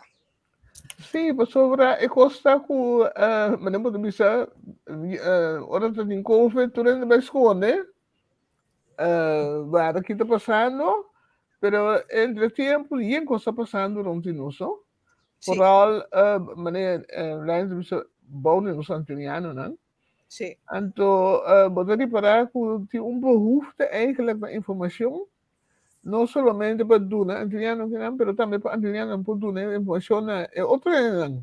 Sí, pasobra e kos ta ku, manera bo ta bisa, ora ta tin COVID tur hende bai skonde, wak ki ta pasando, pero entre tempo yen kos ta pasando rond di nos, no? Vooral, manera Ryan ta bisa, bou di nos antilianonan. Anto, bo ta ripará ku tin un behoefte eigenlijk na informashon, no solamente pa duna antiliano kinan, pero tambe pa antilianonan por duna e informashon na e otro hendenan.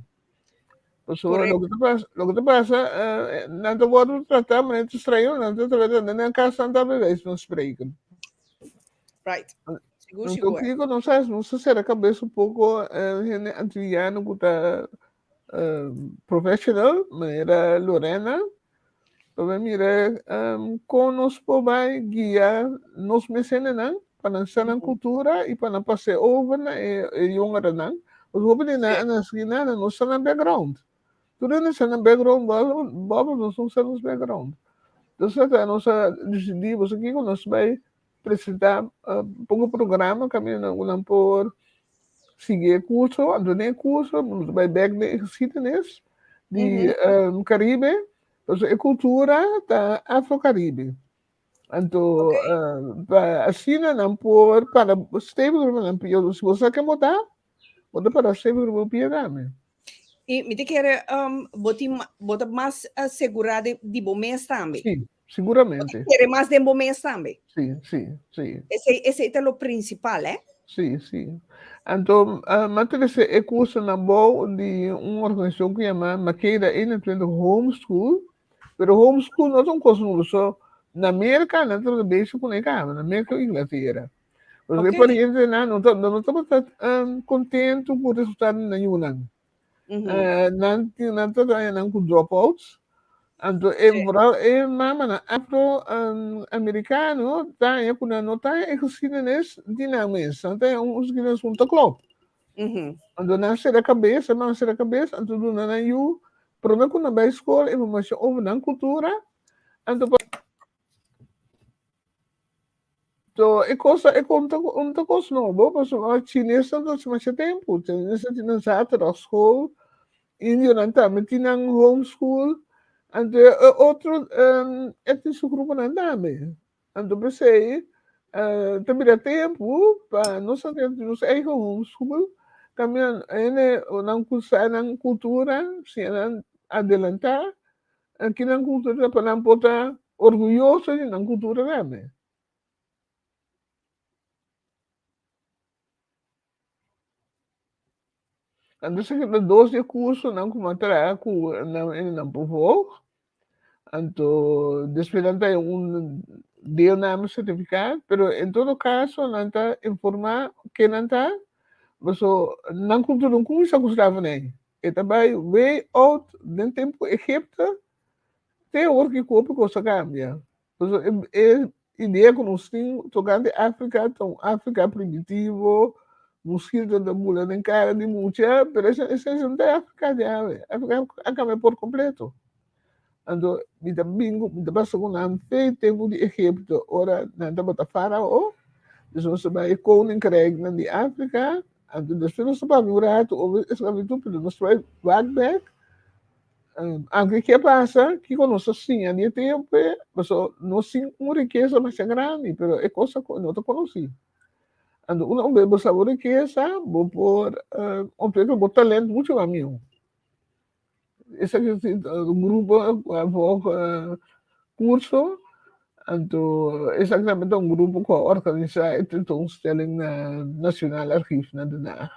Pasobra loke ta pasa, loke ta pasa, nan ta wòrdu tratá manera ta straño, nan ta trata den nan kas nan ta bij wijze van spreken. Sigur, Anto sigur. kiko nos hasi? Nos ta sera kabes un poko hende antiliano ku ta professional, manera Lorena, pa bai mira kon nos por bai guia nos mes hendenan pa nan sa nan kultura i pa nan pas'é over na e yongerennan. Pasobra hopi di nan a nasi nan, nan no sa nan background. Tur hende sa nan background, behalve nos no sa nos background. Entonces ata nos a disidí, bo sa kiko, nos bai presentá poko programa kaminda ku nan por sigui e kurso, anto den e kurso nos bai bèk den e geskiedenis di Karibe, pasobra e kultura ta Afro-Karibe. Anto pa asina nan por para stevig riba nan pia, si bo sa ken bo ta, bo ta para stevig riba bo pia tambe. I mi ta kere bo tin bo ta mas segurá di bo mes tambe. Sí, siguramente. Bo ta kere mas den bo mes tambe. Sí, sí, sí. Esei, esei ta lo principal, eh? Sí, sí. Anto, m'a trese e curso na bou di un organisacion cu yama Makeda 21 Homeschool, pero homeschool no ta un cos nuevo, so na Merca nan tabata bezig cu e caba, na Merca y Inglatera. Pasobra e parientenan no ta, no tabata contento cu resultado di nan yunan. Nan tin nan ta traha nan ku dropouts. Anto e vooral e mamanan afro amerikano ta haña ku nan no ta haña e geskiedenis di nan mes. Nan ta haña un geskiedenis ku no ta klòp. Anto nan sera kabes, e mama sera kabes, anto duna nan yu promé ku nan bai skol informashon over nan kultura. Anto pa So e kos ta e kon ta un ta kos nobo pasobra chinesnan ta hasi masha tempu. Chinesnan tin nan zaterdagschool, indionan tambe tin nan homeschool, anto e otro etnische gruponan tambe. Anto p'esei ta bira tempu pa nos ta tin nos eigen homeschool kaminda hende nan ku sa nan kultura siña nan adelantá Aki nan kultura pa nan por ta orguyoso di nan kultura tambe. Anto esaki ta dos di e kursonan ku mi a traha ku nan nan por volg. Anto despues nan ta haña un deelname sertifikaat, pero en todo kaso nan ta informá ke nan ta, paso nan kultura no kuminsá ku slavernij. E ta bai way out den tempu Egipto te awor ki hopi kos a kambia. Pasobra e idea ku nos tin tokante Afrika ta un Afrika primitivo, moskito ta bula den kara di mucha, pero esei no ta e Afrika di awe. Afrika a kambia por kompleto. Anto mi ta bin ku mi ta pasa ku nan fe tempu di Egipto ora nan tabata farao, dus nos ta bai e koninkrijknan di Afrika, anto despues nos ta papia un ratu over esklavitud pero nos ta bai wak bek. Aunke ke pasa, kiko nos a siña di e tempu ei, pasobra nos tin un rikesa masha grandi, pero e kos no ta konosí. Anto una bes bo sa bo rikesa, bo por ontwikkel bo talent muchu mas mihó. Esaki si un grupo ku a volg kurso, anto esaki tambe ta un grupo ku a organisá e tentoonstelling na Nationaal Archief na Den Haag.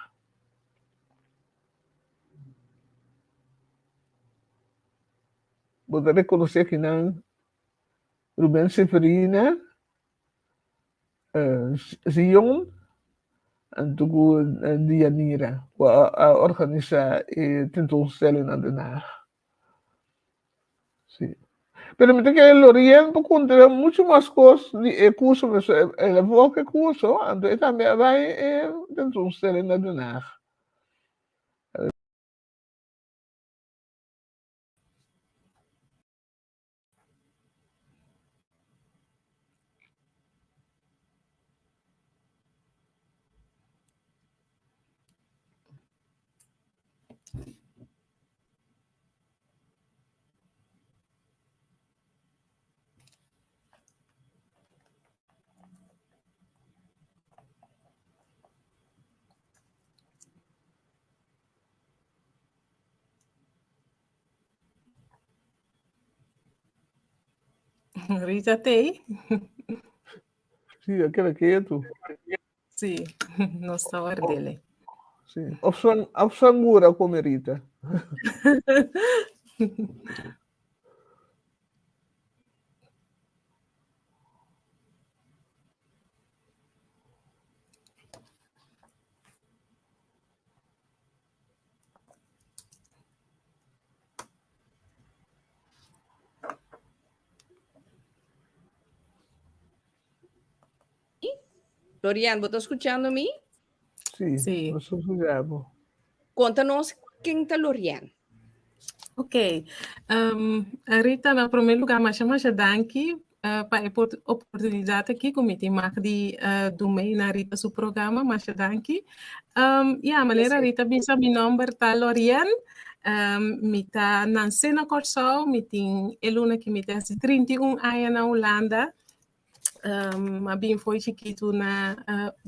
Bo ta rekonosé kinan Ruben Severina, Zion anto ku Dianira ku a organisá e tentoonstelling na Den Haag. Sí. Pero mi ta kere Lorien por konta muchu mas kos di e kurso pasobra el a volg e kurso anto e tambe a bai e tentoonstelling na Den Haag. Rita tei? Sí, a keda ketu. Sí, nos ta wardele. Sí. Of san, of sangura come Rita. Lorian, bo ta skuchando mi? Sí, Sí. nos ta skucha bo. Konta nos ken ta Lorian. Ok. Rita, na promé lugá, masha masha danki pa e oportunidat aki ku mi tin mag di dun mei na Rita su programa. Masha danki. Ya, manera Rita bisa, mi nòmber ta Lorian. Mi ta nansé na Kòrsou, mi tin e luna ki mi ta hasi 31 aña na Hulanda. A bin fo'i chikitu na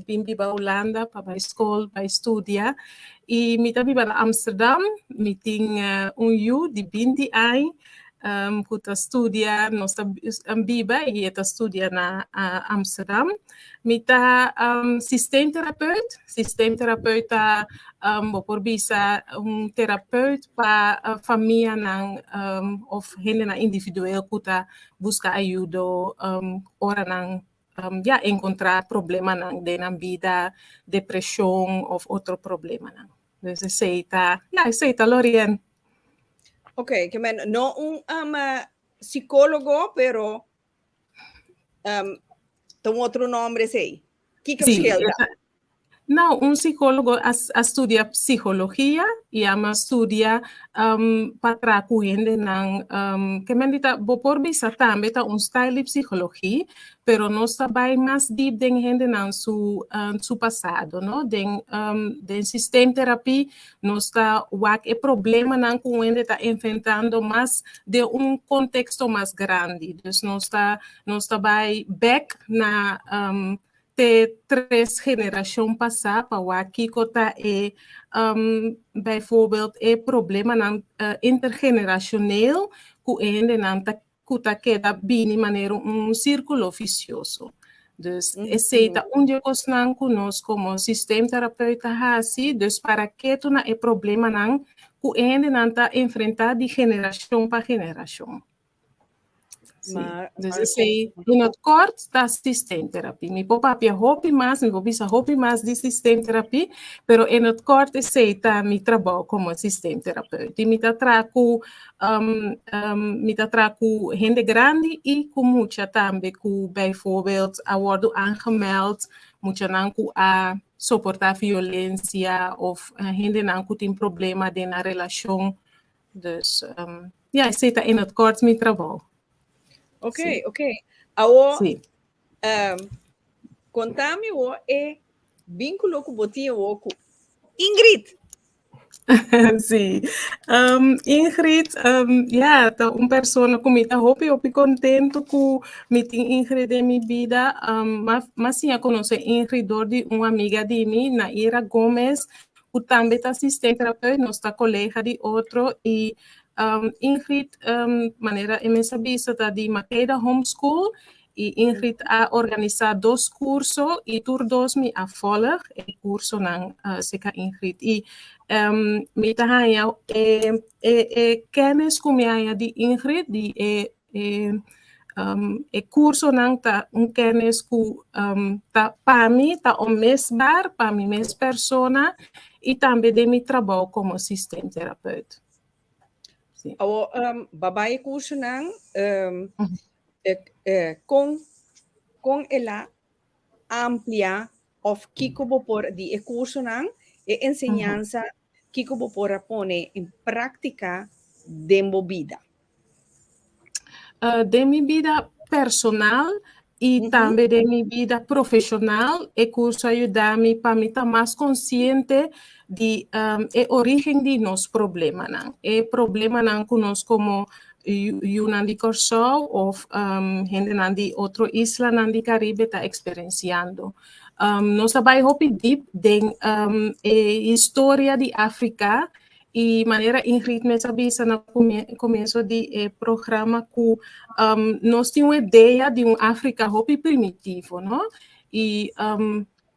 bin biba Hulanda pa bai skol, bai studia. I mi ta biba na Amsterdam. Mi tin un yu di binti aña ku ta studia, nos ta biba i e ta studia na Amsterdam. Mi ta systeemtherapeut. Systeemtherapeut ta bo por bisa un terapeut pa famianan òf hendenan individueel ku ta buska ayudo ora nan ya enkontrá problemanan den nan bida, depreshon òf otro problemanan. Dus esei ta, ya esei ta Lorien. Ok, ke men no un psicólogo, pero ta un otro nombre esei. Kiko Sí, verschil ta? No, un psicólogo a studia psicologia y a mas studia pa traha cu hendenan. Ke men di ta, bo por bisa tambe ta un style di psicologie, pero nos ta bay mas diep den hendenan su pasado, no? Den systeemtherapie nos ta wak e problemanan cu un hende ta enfrentando mas den un contexto mas grandi. Dus nos ta bay bek na te tres generashon pasá pa wak kiko ta e bijvoorbeeld e problemanan intergenerationeel ku e hendenan ta ku ta keda bini manera un sírkulo visioso. Dus esei ta un di e kosnan ku nos komo systeemtherapeut ta hasi, dus para ketu na e problemanan ku e hendenan ta enfrentá di generashon pa generashon. Sí. Maar, Dus maar esei, in het kort, ta systeemtherapie. Mi por papia hopi mas, mi por bisa hopi mas di systeemtherapie, pero in het kort esei ta mi trabou como systeemtherapeut. I mi ta traha ku, mi ta traha ku hende grandi i ku mucha tambe ku bijvoorbeeld a wordu aangemeld, muchanan ku a soporta violencia of hendenan ku tin problema den nan relashon. Dus ja, esei ta in het kort mi trabou. Ok, Sí. ok. Awo, Sí. Konta mi wo e vínculo ku bo tin awo ku Ingrid. Sí. Ingrid, ja, ta un persona ku mi ta hopi, hopi kontentu ku mi tin Ingrid den mi bida. M'a m'a siña konosé Ingrid dor di un amiga di mi, Naira Gomez, ku tambe ta asistente terapeut, nos ta kolega di otro i Ingrid, manera e mes a bisa, ta di Makeda Homeschool i Ingrid a organisá dos kurso i tur dos mi a volg e kursonan serka Ingrid. I mi ta haña e e e kennis ku mi haña di Ingrid, di e e e kursonan ta un kennis ku ta pa mi ta onmisbaar pa mi mes persona i tambe den mi trabou komo systeemtherapeut. Sí. Awo, bo a bai e kursonan, kon kon el a amplia òf kiko bo por di e kursonan, e enseñansa, kiko bo por a pone en práktika den bo bida? Den mi bida personal i tambe den mi bida profeshonal e kurso a yuda mi pa mi ta mas konsiente di e orígen di nos problemanan. E problemanan ku nos komo yunan di Kòrsou òf hendenan di otro islanan di Karibe ta eksperensiando. Nos a bai hopi dip den e historia di Afrika i manera Ingrid mes a bisa na komienso di e programa ku nos tin un idea di un Afrika hopi primitivo, no? I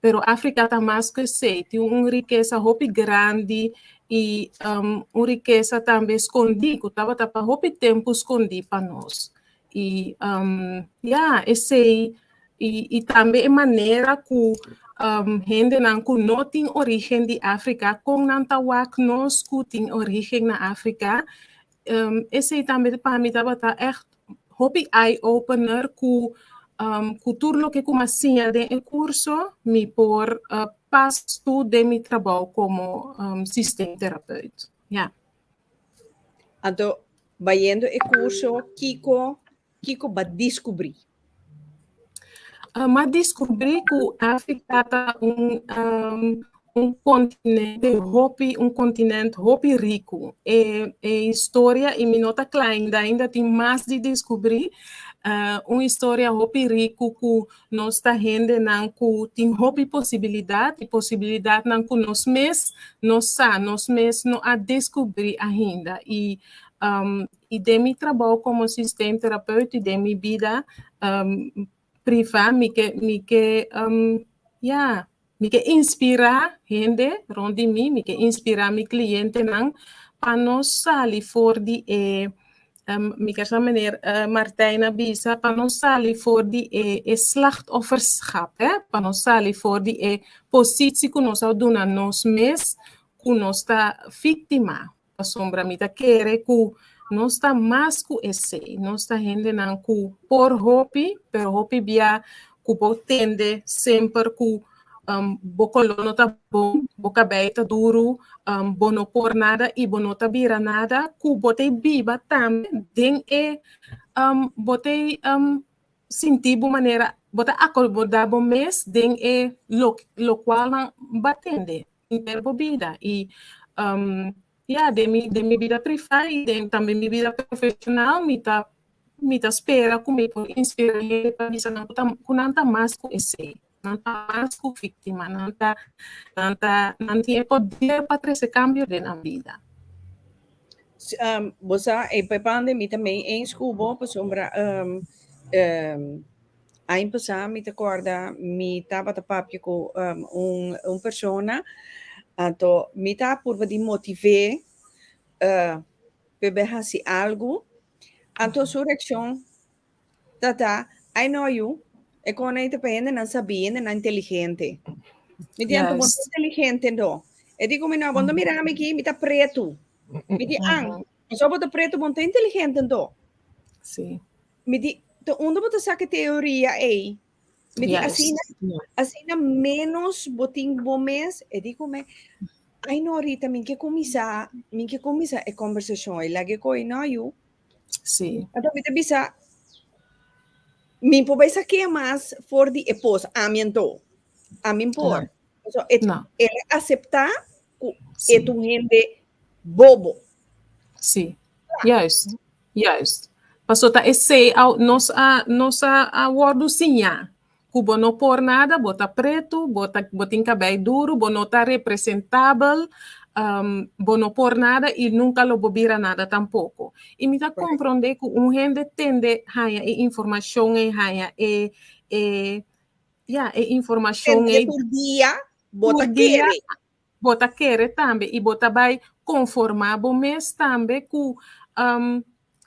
pero Afrika ta mas ku esei, tin un rikesa hopi grandi i un rikesa tambe skondí ku tabata pa hopi tempu skondí pa nos. I ya, esei i tambe e manera ku hendenan ku no tin orígen di Afrika, kon nan ta wak nos ku tin orígen na Afrika, esei tambe pa mi tabata ègt hopi eye opener ku ku tur loke ku mi a siña den e kurso mi por pas tur den mi trabou komo systeemtherapeut. Ya. Anto bayendo e kurso kiko kiko ba diskubrí? M'a diskubrí ku Afrika ta un un kontinente hopi un kontinent hopi riku. E e historia i mi no ta kla ainda, ainda tin mas di diskubrí. Un historia hopi riku ku nos ta hendenan ku tin hopi posibilidat i posibilidatnan ku nos mes no sa, nos mes no a deskubrí ainda. I I den mi trabou komo systeemtherapeut i den mi bida privá mi ke mi ke ya mi ke inspirá hende rònt di mi, mi ke inspirá mi klientenan pa nos sali for di e mi ke sa meneer Martijn a bisa pa nos sali for di e e slachtofferschap hè, pa nos sali for di e positio ku nos a duna nos mes ku nos ta víktima. Pasobra mi ta kere ku nos ta mas ku esei. Nos ta hendenan ku por hopi, pero hopi bia ku bo tende semper ku bo koló no ta bon, bo kabei ta duru, bo no por nada i bo no ta bira nada, ku bo ta biba tambe den e bo ta sinti bo manera, bo ta akomodá bo mes den e lokualnan bo a tende. Henter bo bida y ya den mi den mi bida priva y den tambe mi bida profesional mi ta mi ta spera cu mi por inspira hende pa bisa nan cu ta cu nan ta mas cu esey nan ta mas cu victima nan ta nan ta nan tin e poder pa trece cambio den nan bida. Bo sa e pepande mi ta mei eens cu bo pasobra Aña pasá mi ta kòrda mi tabata papia ku un un persona, anto mi ta purba di motiv'é pa e bai hasi algu, anto su reakshon ta ta, Ai no yu, e kon ei ta pa hendenan sabí, hendenan inteligente. Mi di, anto bo no ta inteligente anto? E di ku mi, no, bo no ta mira mi aki, mi ta pretu. Mi di, an, pasobra bo ta pretu bo no ta inteligente anto? Sí. Mi di, te unda bo ta saka e teoria ei? Mi di, asina, asina menos bo tin bo mes. E di ku mi, ai no Rita, mi ke kuminsá, mi ke kuminsá e kombersashon ei, laga e ko'i no yu. Sí. Anto mi ta bisa, mi por bai sak'é mas for di e pos, ami anto, ami por. No. So, e, No. el a aseptá ku e ta un hende. bobo. Sí, juist, juist. Paso ta esei a nos a nos a a wòrdu siñá ku bo no por nada, bo ta pretu, bo ta bo tin kabei duru, bo no ta representabel, bo no por nada i nunka lo bo bira nada tampoko. I mi ta komprondé ku un hende tende haña e informashon ei, haña e e ya e informashon Tende ei tur dia bo ta tur dia kere. Bo ta kere tambe i bo ta bai konformá bo mes tambe ku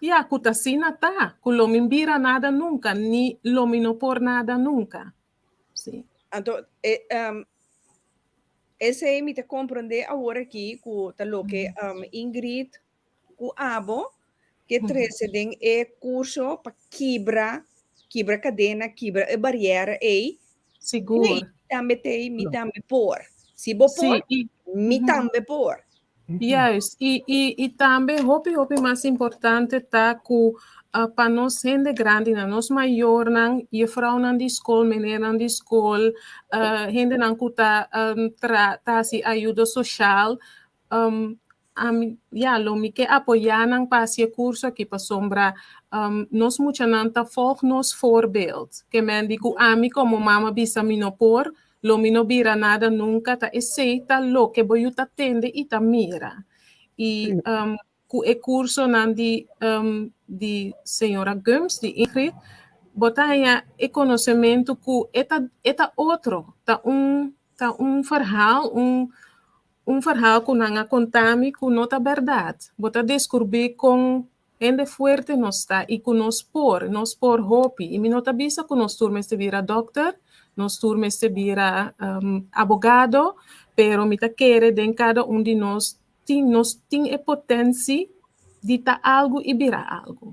ya ku ta asina ta, ku lo mi bira nada nunka ni lo mi no por nada nunka. Sí. Anto e esei mi ta komprondé awor aki ku ta loke Ingrid ku abo ke trese den e kurso pa kibra, kibra kadena, kibra e bariera ei. Sigur. Hey, mi tambe t'ei, mi tambe por. Si bo por, Sí, i, mi tambe por. Juist. I, i, i tambe hopi, hopi mas importante ta ku uh, pa nos hende grandinan, nos mayornan, juffrouwnan di skol, meneernan di skol, uh, hendenan ku ta um, tra, ta hasi ayudo sosial, um, Ami, ya, lo mi ke apoyá nan pa hasi e kurso aki pasobra nos muchanan ta volg nos voorbeeld. Ke men di ku ami komo mama bisa mi no por, lo mi no bira nada nunka, ta esei ta loke bo yu ta tende i ta mira. I ku e kursonan di di señora Gumbs, di Ingrid, bo ta haña e konosementu ku e ta e ta otro, ta un ta un verhaal, un Un verhaal ku nan a konta mi ku no ta bèrdat. Bo ta deskurbí kon hende fuerte nos ta i ku nos por, nos por hopi. I mi no ta bisa ku nos tur mester bira dòkter, nos tur mester bira abogado, pero mi ta kere den kada un di nos tin, nos tin e potensi di ta algu i bira algu.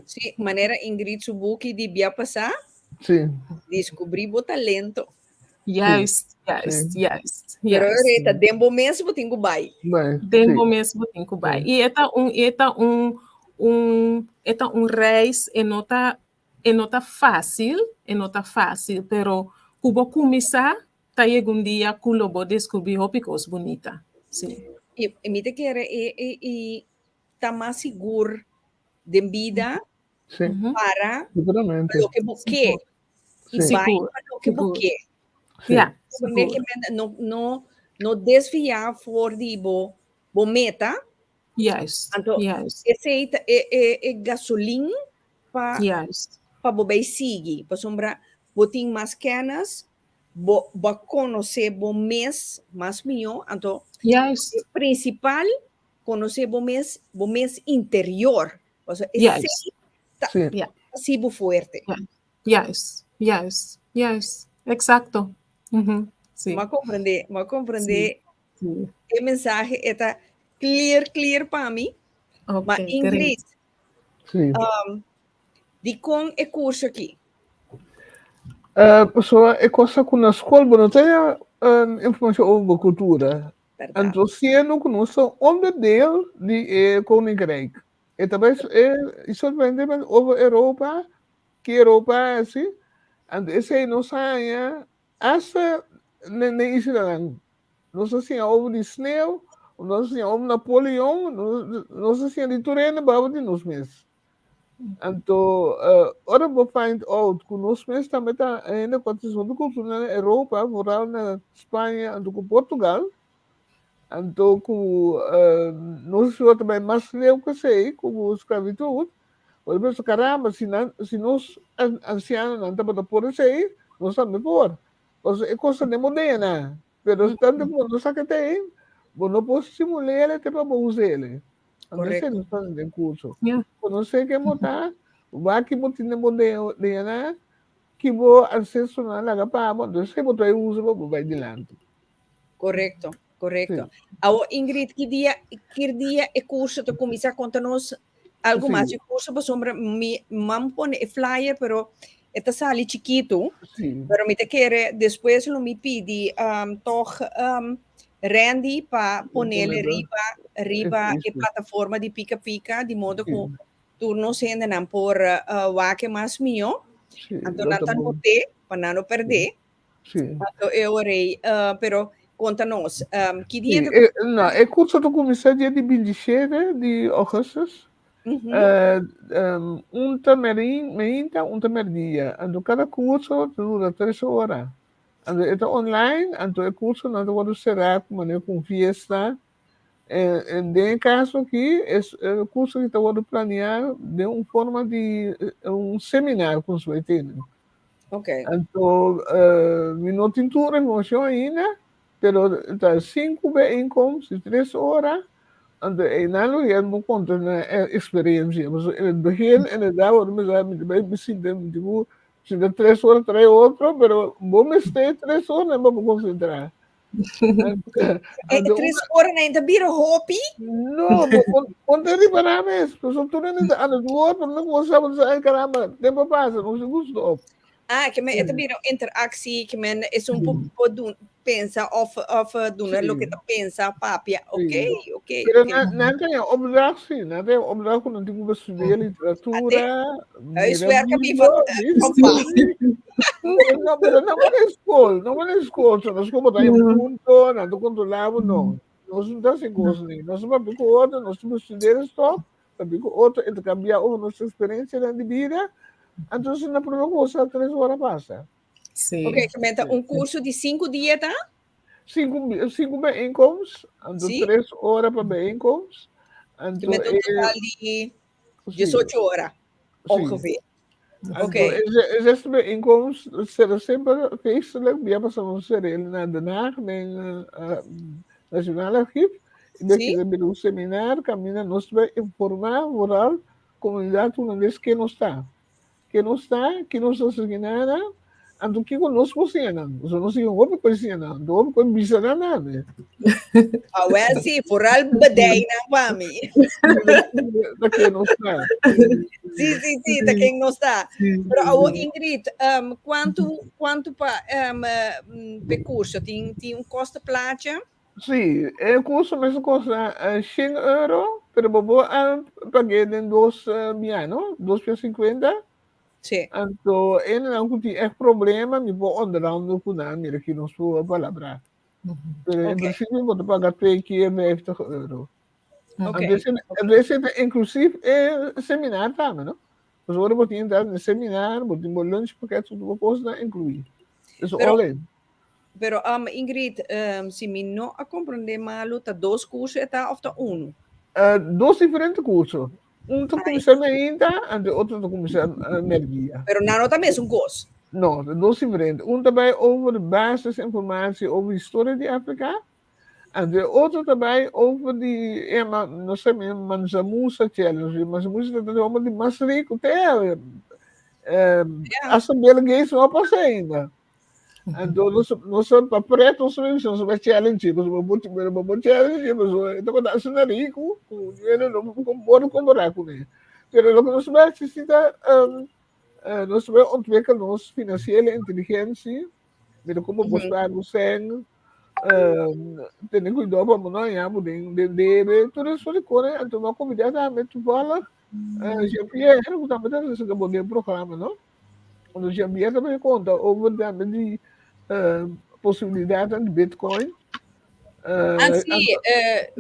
Sí, manera Ingrid su buki di bia pasá, Sí. Descubrí bo talento. Juist, juist, juist, Pero juist. Rita, den bo mes bo tin ku bai. Bai, Den sí. bo mes bo tin ku bai. I e ta un, e ta un, un, e ta un reis, e no ta, e no ta fácil, e no ta fácil, pero ku bo kuminsá, ta yega un dia ku lo bo descubrí hopi kos bunita. Sí. I, i mi ta kere e, e, i ta mas sigur den bida Sí, para seguramente. loke bo ke i bai pa loke bo ke. Sí. Ja, Promé sigur. ke men no, no, no desviá for di bo, bo meta. Juist, Anto, juist, esei ta e, e, e gasolin pa, juist. pa bo bai sigui. Pasobra bo tin mas kennis, bo, bo a konosé bo mes mas mihó. Anto, Juist. e principal, konosé bo mes, bo mes interior. Pasobra Juist. esei ta Sí. Ja. hasi bo fuerte. Ja. Juist, juist, juist. Exacto. Mhm. Sí. M'a komprendé, m'a komprendé Sí. e mensahe e ta clear, clear pa mi. Ok, Ma great. Ingrid, Sí. dikon e kurso aki? Pasobra e cosa ku na skol bo no ta informashon over bo kultura. Berdad. Anto siendo ku nos ta onderdeel di e koninkrijk. E ta bai e solamente over Europa, ki Europa a hasi, anto esei nos haña hasta na na islanan. Nos a siña over di sneu, nos a siña over Napoleon, nos nos a siña di tur hende baba di nos mes. Anto ora bo find out ku nos mes tambe ta hende ku a trese hopi kultura na Europa, vooral na Spaña anto ku Portugal, anto ku nos a ta bai mas leu ku esei, ku sklabitut, bo ta pensa karamba si nan si nos ansianonan tabata por esei, nos tambe por. Pasobra e kos ta den bo DNA, pero tantu ku bo no sa ke ta ei, bo no por stimul'é te pa bo us'é. Anto esei nos ta den kurso. Konosé ken bo ta, wak ki bo tin den bo DNA, ki bo ancestronan a laga pa bo, anto esei bo ta bai usa pa bo bai dilanti. Korekto, korekto. Awo Ingrid, ki dia, ki dia e kurso ta kuminsá? Konta nos algu mas di e kurso pasobra mi mam pone e flyer pero e ta sali chikitu. Pero mi ta kere despues lo mi pidi tòg Randy pa ponele riba riba e plataforma di Pika Pika di modo ku tur nos hendenan por wak e mas mihó. Anto nan ta not'é pa nan no pèrdè. Anto e ora ei, pero Konta nos, ki dia Sí, e, no, e kurso ta kuminsá dia di 27 di ougùstùs. Un ta meinta, un ta merdia. Anto kada kurso ta dura tres ora. Anto e ta online, anto e kursonan ta wòrdu será ku manera ku un fiesta. Den e kaso aki, e kurso aki ta wòrdu planeá den un forma di un seminar ku nos bai tene. Anto mi no tin tur informashon ainda, pero ta sinku bijeenkomst di tres ora. Anto einan lo yega bo konta nan e eksperensia. Pasobra in het begin inderdaad wòrdu mi sa mi ta bai mi sinta mi tin ku sinta tres ora trae otro, pero bo mester tres ora pa bo konsentrá. E tres ora nan ta bira hopi? No, bo ta ripará mes. Pasobra tur hende ta anda dor, pero no ku bo sa, bo ta sa, ay caramba, tempu a pasa, no si gusto op. Ah, ke men e ta bira un interaktie, ke men esun por por dun pensa of of duna loke ta pensa, papia. Ok, ok, Pero ok. nan nan ta haña opdracht si, nan ta haña opdracht ku nan tin ku studia literatura, mira Huiswerk a video, biba sí, sí. Pero no, pero no van na skol, no van na skol, so na skol bo ta haña punto, nan ta kontrolá bo, no. Nos no ta hasi kos ni. Nos ta papia ku otro, nos ta studia stof, papia ku otro, interkambiá over nos eksperensianan di bida. Entonces na promé cosa tres ora pasa. Sí. Ok, ke ta un kurso di sinku dia ta? Sinku, sinku bijeenkomst, anto Sí. tres ora pa bijeenkomst. Anto Ke men un total di 18 ora, ongeveer. Anto e zesde bijeenkomst será semper feestelijk, bia pasa nos ser'el na Den Haag den Nationaal Archief. I bia keda bira un seminar kaminda nos ta bai informá vooral komunidat hulandes ke nos ta. Ke nos ta, ke nos ta sigui nada, anto kiko nos por siña nan. Pasobra nos tin hopi ku siña nan, anto hopi ku bisa nan tambe. Awel si, vooral bedei nan pa mi. Ta ken nos ta. Si, si, si, ta ken nos ta. Pero awo Ingrid, um, kuantu, kuantu pa um, pe kurso? Tin, tin un kostenplaatje? Si, e kurso mester kosta shen euro, pero bo por a pag'é den dos bia, no? Dos bia sinkuenta. Sí. Anto hendenan ku tin ègt problema, mi por onderhandel ku nan, mira ki nos por palabrá. Pero en prinsipio bo ta paga twee keer vijftig euro. Anto esei ta inklusif e seminar tambe, no? Pasobra ora bo tin entrada den seminar, bo tin bo lunchpakket, tur bo kosnan inkluí. It's all in. Pero um, Ingrid, um, si mi no a comprende malo, ta dos curso e ta of ta uno? Dos diferente curso. Un ta cuminsa mainta, en de otro ta cuminsa merdia. Pero nan no ta mesun cos? No, ta dos diferente. Un ta bay over basisinformatie over historia di Afrika, en de otro ta bay over di, e ma, no sé, mi Mansa Musa Challenge. Mansa Musa ta de homber di mas rico te, hasta Bill Gates no a pasa ainda. Anto nos nos pa preto nos nos ba challenge nos ba bo pero ba bo challenge pasobra e tabata asina riku ku hende no por kompará kuné. Pero loke nos ba hasi si ta nos ba ontwikkel nos finansiële inteligentie, mira komo bo spaar bo sèn, tene kuidou pa bo no haña bo den den debe, tur e sort di kos. Anto bo a kombidá tambe toevallig Jean Pierre ku tambe ta hasi bo den programa no. Cuando Jean-Pierre también conta over también di posibilidad di Bitcoin. Ah, sí,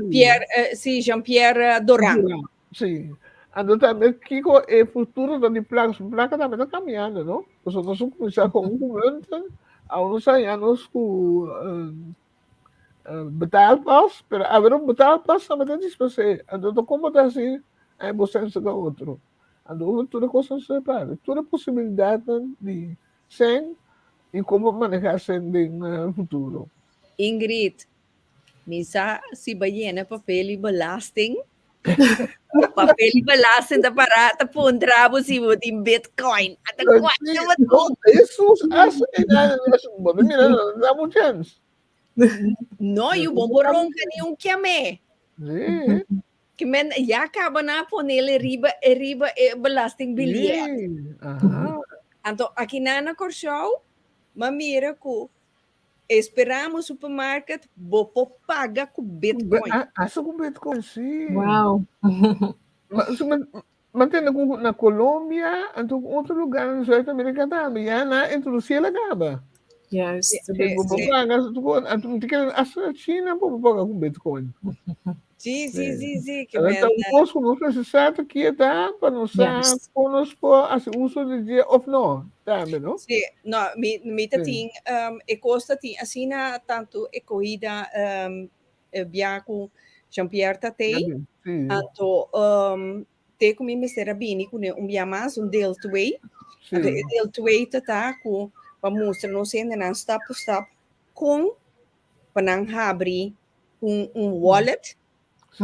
Pierre, sí, Jean-Pierre Doran. Doran, sí. Anto también Kiko e futuro di placa, su placa también está cambiando, no? Pues nos comienza con un munten, a unos años ku betaalpas, pero a ver un betaalpas también está dispersé. Anto como está así, hay bosense con otro. Anto ora tur e kosnan separa, tur e posibilidatnan di sèn i komo manehá sèn den futuro. Ingrid, mi sa si bo yena papel di belasting. Papel di belasting ta para ta puntra bo si bo tin bitcoin. Ata kuantu bo tin? Hesus, asta e nan bo ta mira nan ta da bo chèns. No, yu bo por ronka ni un kiamé. Sí. Ke men ya kaba na ponele riba e riba e belastingbiljet. Sí, aha. Anto aki nan na Kòrsou m'a mira ku Esperamos supermarket bo por paga ku bitcoin. Ah, hasta ku bitcoin, sí. Wow. Ma, su, ma, ma tende ku na Colombia, anto ku otro lugar na Zuid-Amerika tambe, ya nan a introducí el a kaba. Juist. Bo bo paga tu te kere hasta China bo paga ku Bitcoin. Sí, sí, sí, sí. Que men, un kos ku nos mester sa ta kieta pa nos sa kon nos por hasi uso di dje of no tambe, no? Sí, no, mi, mi ta tin, um, e kos ta tin asina tantu e kohida um, bia ku Jean-Pierre ta tei. Sí. Anto, um, te ku mi mester a bini kuné un bia mas, un deel 2. Sí. Anto e deel 2 ta ta ku pa mustra nos hendenan stap por stap kon pa nan habri un, un wallet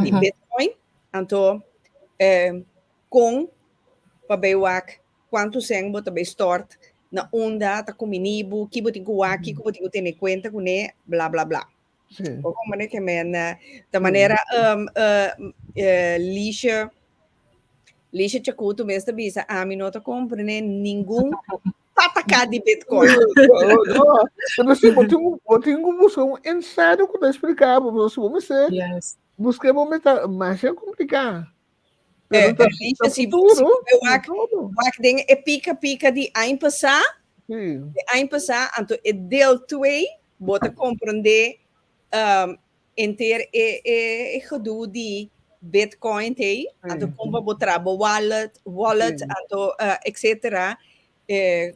di Bitcoin. Anto eh, kon pa bay wak kuantu sen bo ta bay stort na unda ta kumini bo, ki bo tin ku wak, kiko bo tin ku tene kuenta kuné, bla bla bla. Sí. Bo komprende ke men ta manera um, uh, uh, Liesje Liesje Chakuto mes ta bisa ami no ta komprende ningun pataka di Bitcoin. No, no. Pero si bo tin bo tin ku buska un insider ku ta expliká bo, pero si bo mester Yes. buska bo mester mas kompliká. Eh, Pero ta, Liesje, ta si, si futuro, bo be wak, futuro. wak den e pika pika di aña pasá, Sí. di aña pasá, anto e deel 2 Bo ta komprondé um, enter e, e, e gedoe di Bitcoin te, anto Sí. kon pa bo tra bo wallet, wallet, Sí. anto uh, etcétera. Eh,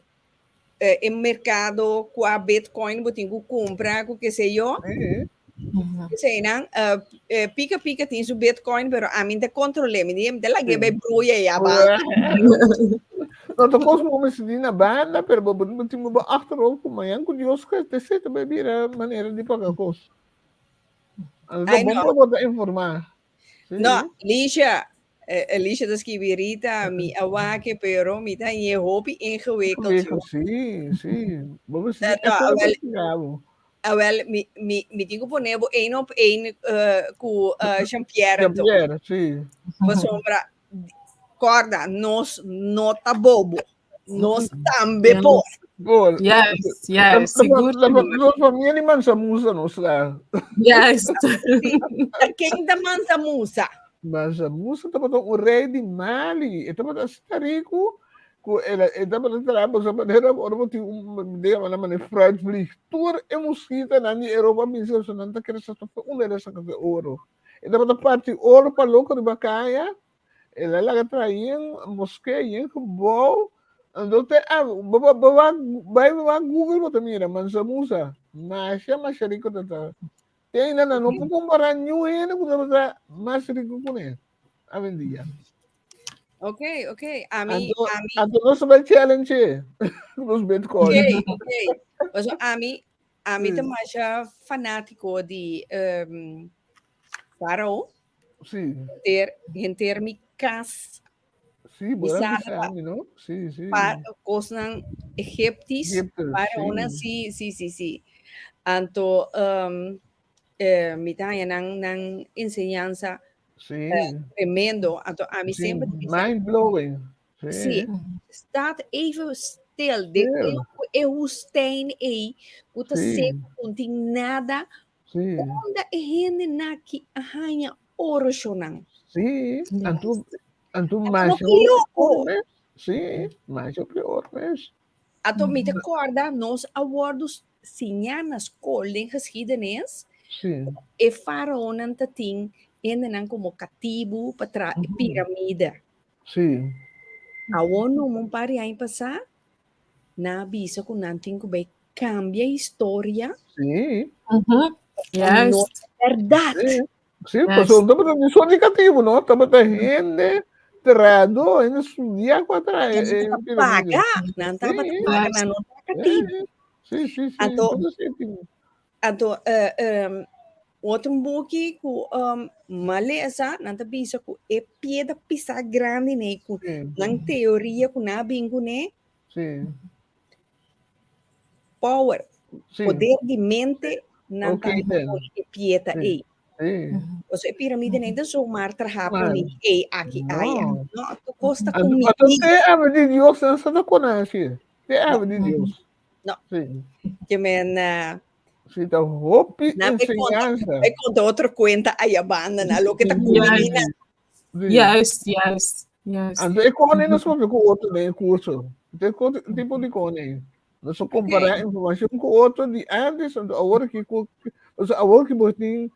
eh, e mercado qua Bitcoin bo tin ku kumpra, ku ke sé yo. Sí. Esei nan, uh, eh, pika pika tin su Bitcoin, pero a mi ta kontrolé, mi di, mi ta lag'é Sí. bai bruya ya ba. No ta kos mo mester di na banda, pero bo bo tin bo achterhoofd ku mañan ku Dios ke te seta bai bira manera di paga kos. Anto Ai, bon no. pa bo ta informá. Sí. No, Alicia, eh, Alicia ta skibi Rita, mi a wak pero mi ta hañ'é hopi ingewikkeld, Ingewikkeld, joh. sí, sí. Bo mester Eh, di no, echt wel, investigá bo. Awel, mi, mi, mi tin ku pone bo één op één eh, ku eh, Jean-Pierre anto. Jean-Pierre, sí. Pasobra, Corda, nos no ta bobo. Nos tambe por. Por. Yes, yes, sigur. Nos famia di Mansa Musa nos ta. Yes. Ta ken ta Mansa Musa? Mansa Musa tabata un rei di Mali. E tabata asina riku ku el e tabata traha boso manera ora bo tin un digamos na manera fruitvlieg. Tur e muskitanan di Europa a bisa nan ta kere sa unda el a saka e oro. E tabata parti oro pa loko riba kaya. El a laga traha yen moskee, yen gebouw. Anto te a bo bo bo wak bai bo wak Google bo ta mira Mansa Musa. Masha masha rico ta ta. Te ainda nan no por compara niun hende ku tabata mas rico kuné awendia. Ok, ok. Ami, Anto ami, anto nos ta bai challenge nos Bitcoin. ok, ok. Paso ami, ami ta Sí. masha fanátiko di um, Farao. Sí. Henter, henter mi kas. Sí, Mi bo a sala bisa mi, no? Sí, sí. pa kosnan egiptisch, Egipto, faraonan, sí. sí, sí, sí, sí. Anto um, eh, mi ta haña nan, nan enseñansa Sí. tremendo. Anto ami Sí, semper ta bisa, mind blowing. sí, Sí. staat even stil. De Stil. e, e woestijn ei, ku ta Sí. seco, ku no tin nada. Sí. Unda e hendenan ki a haña oro shonan? Sí, anto anto Anto no masha ki hopi loko. oro mes. Sí, masha hopi oro mes. Anto mi ta kòrda nos a wòrdu siñá na skol den geschiedenis Sí. e faraonan ta tin hendenan komo katibu pa traha e piramide. Sí. Awor numa un par di aña pasá nan a bisa ku nan tin ku bai kambia historia. Sí. Pa no Juist. ta bèrdat. Sí. Sí, Juist. pasobra tabata ni so di katibu, no? Tabata hende trahadó, hende studiá ku a traha Nan e tabata piramide. paga, nan tabata Sí. paga, nan no tabata katibu. Sí, sí, sí. Anto, Todo así tin. anto eh, em, otro buki ku um, m'a lesa, nan ta bisa ku e piedra pisá grandi nei ku Sí. nan teoria ku nan a bin kuné, Sí. Power, Sí. poder di mente, nan Ok, ta then. pone e pieta Sí. ei. Sí. Osea, e piramide nei ta zomaar traha Maar, pone ei aki aya. no. No, tu kos ta Anto, kumini. anto te ave di Dios nan sa ta konosi. Te No. ave di Dios. No. Sí. Ke men uh, Sí, ta hopi na me konta, enseñanza. me konta otro kuenta aya banda na loke ta kumini na. Sí. Juist, juist, juist. Anto e kone nos papia ku otro den e kurso. Te tipo di kone. Nos a kompará informashon ku otro di antes, anto awor ki ku, pasobra awor ki bo tin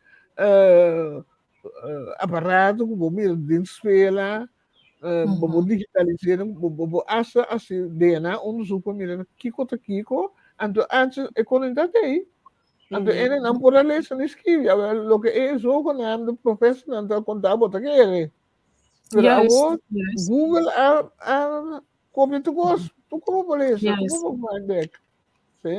aparato ku bo mira den spela, bo por digitalisá, bo por asta hasi DNA onderzoek pa mira kiko ta kiko, anto antes e kon ta tei. Anto e nan por a lesa ni skibi, awel loke e zogenaamde profesornan ta konta bo ta kere. Pero awor Google a a kopia tur kos, tur kos bo por lesa, tur kos bo por find back. Sí.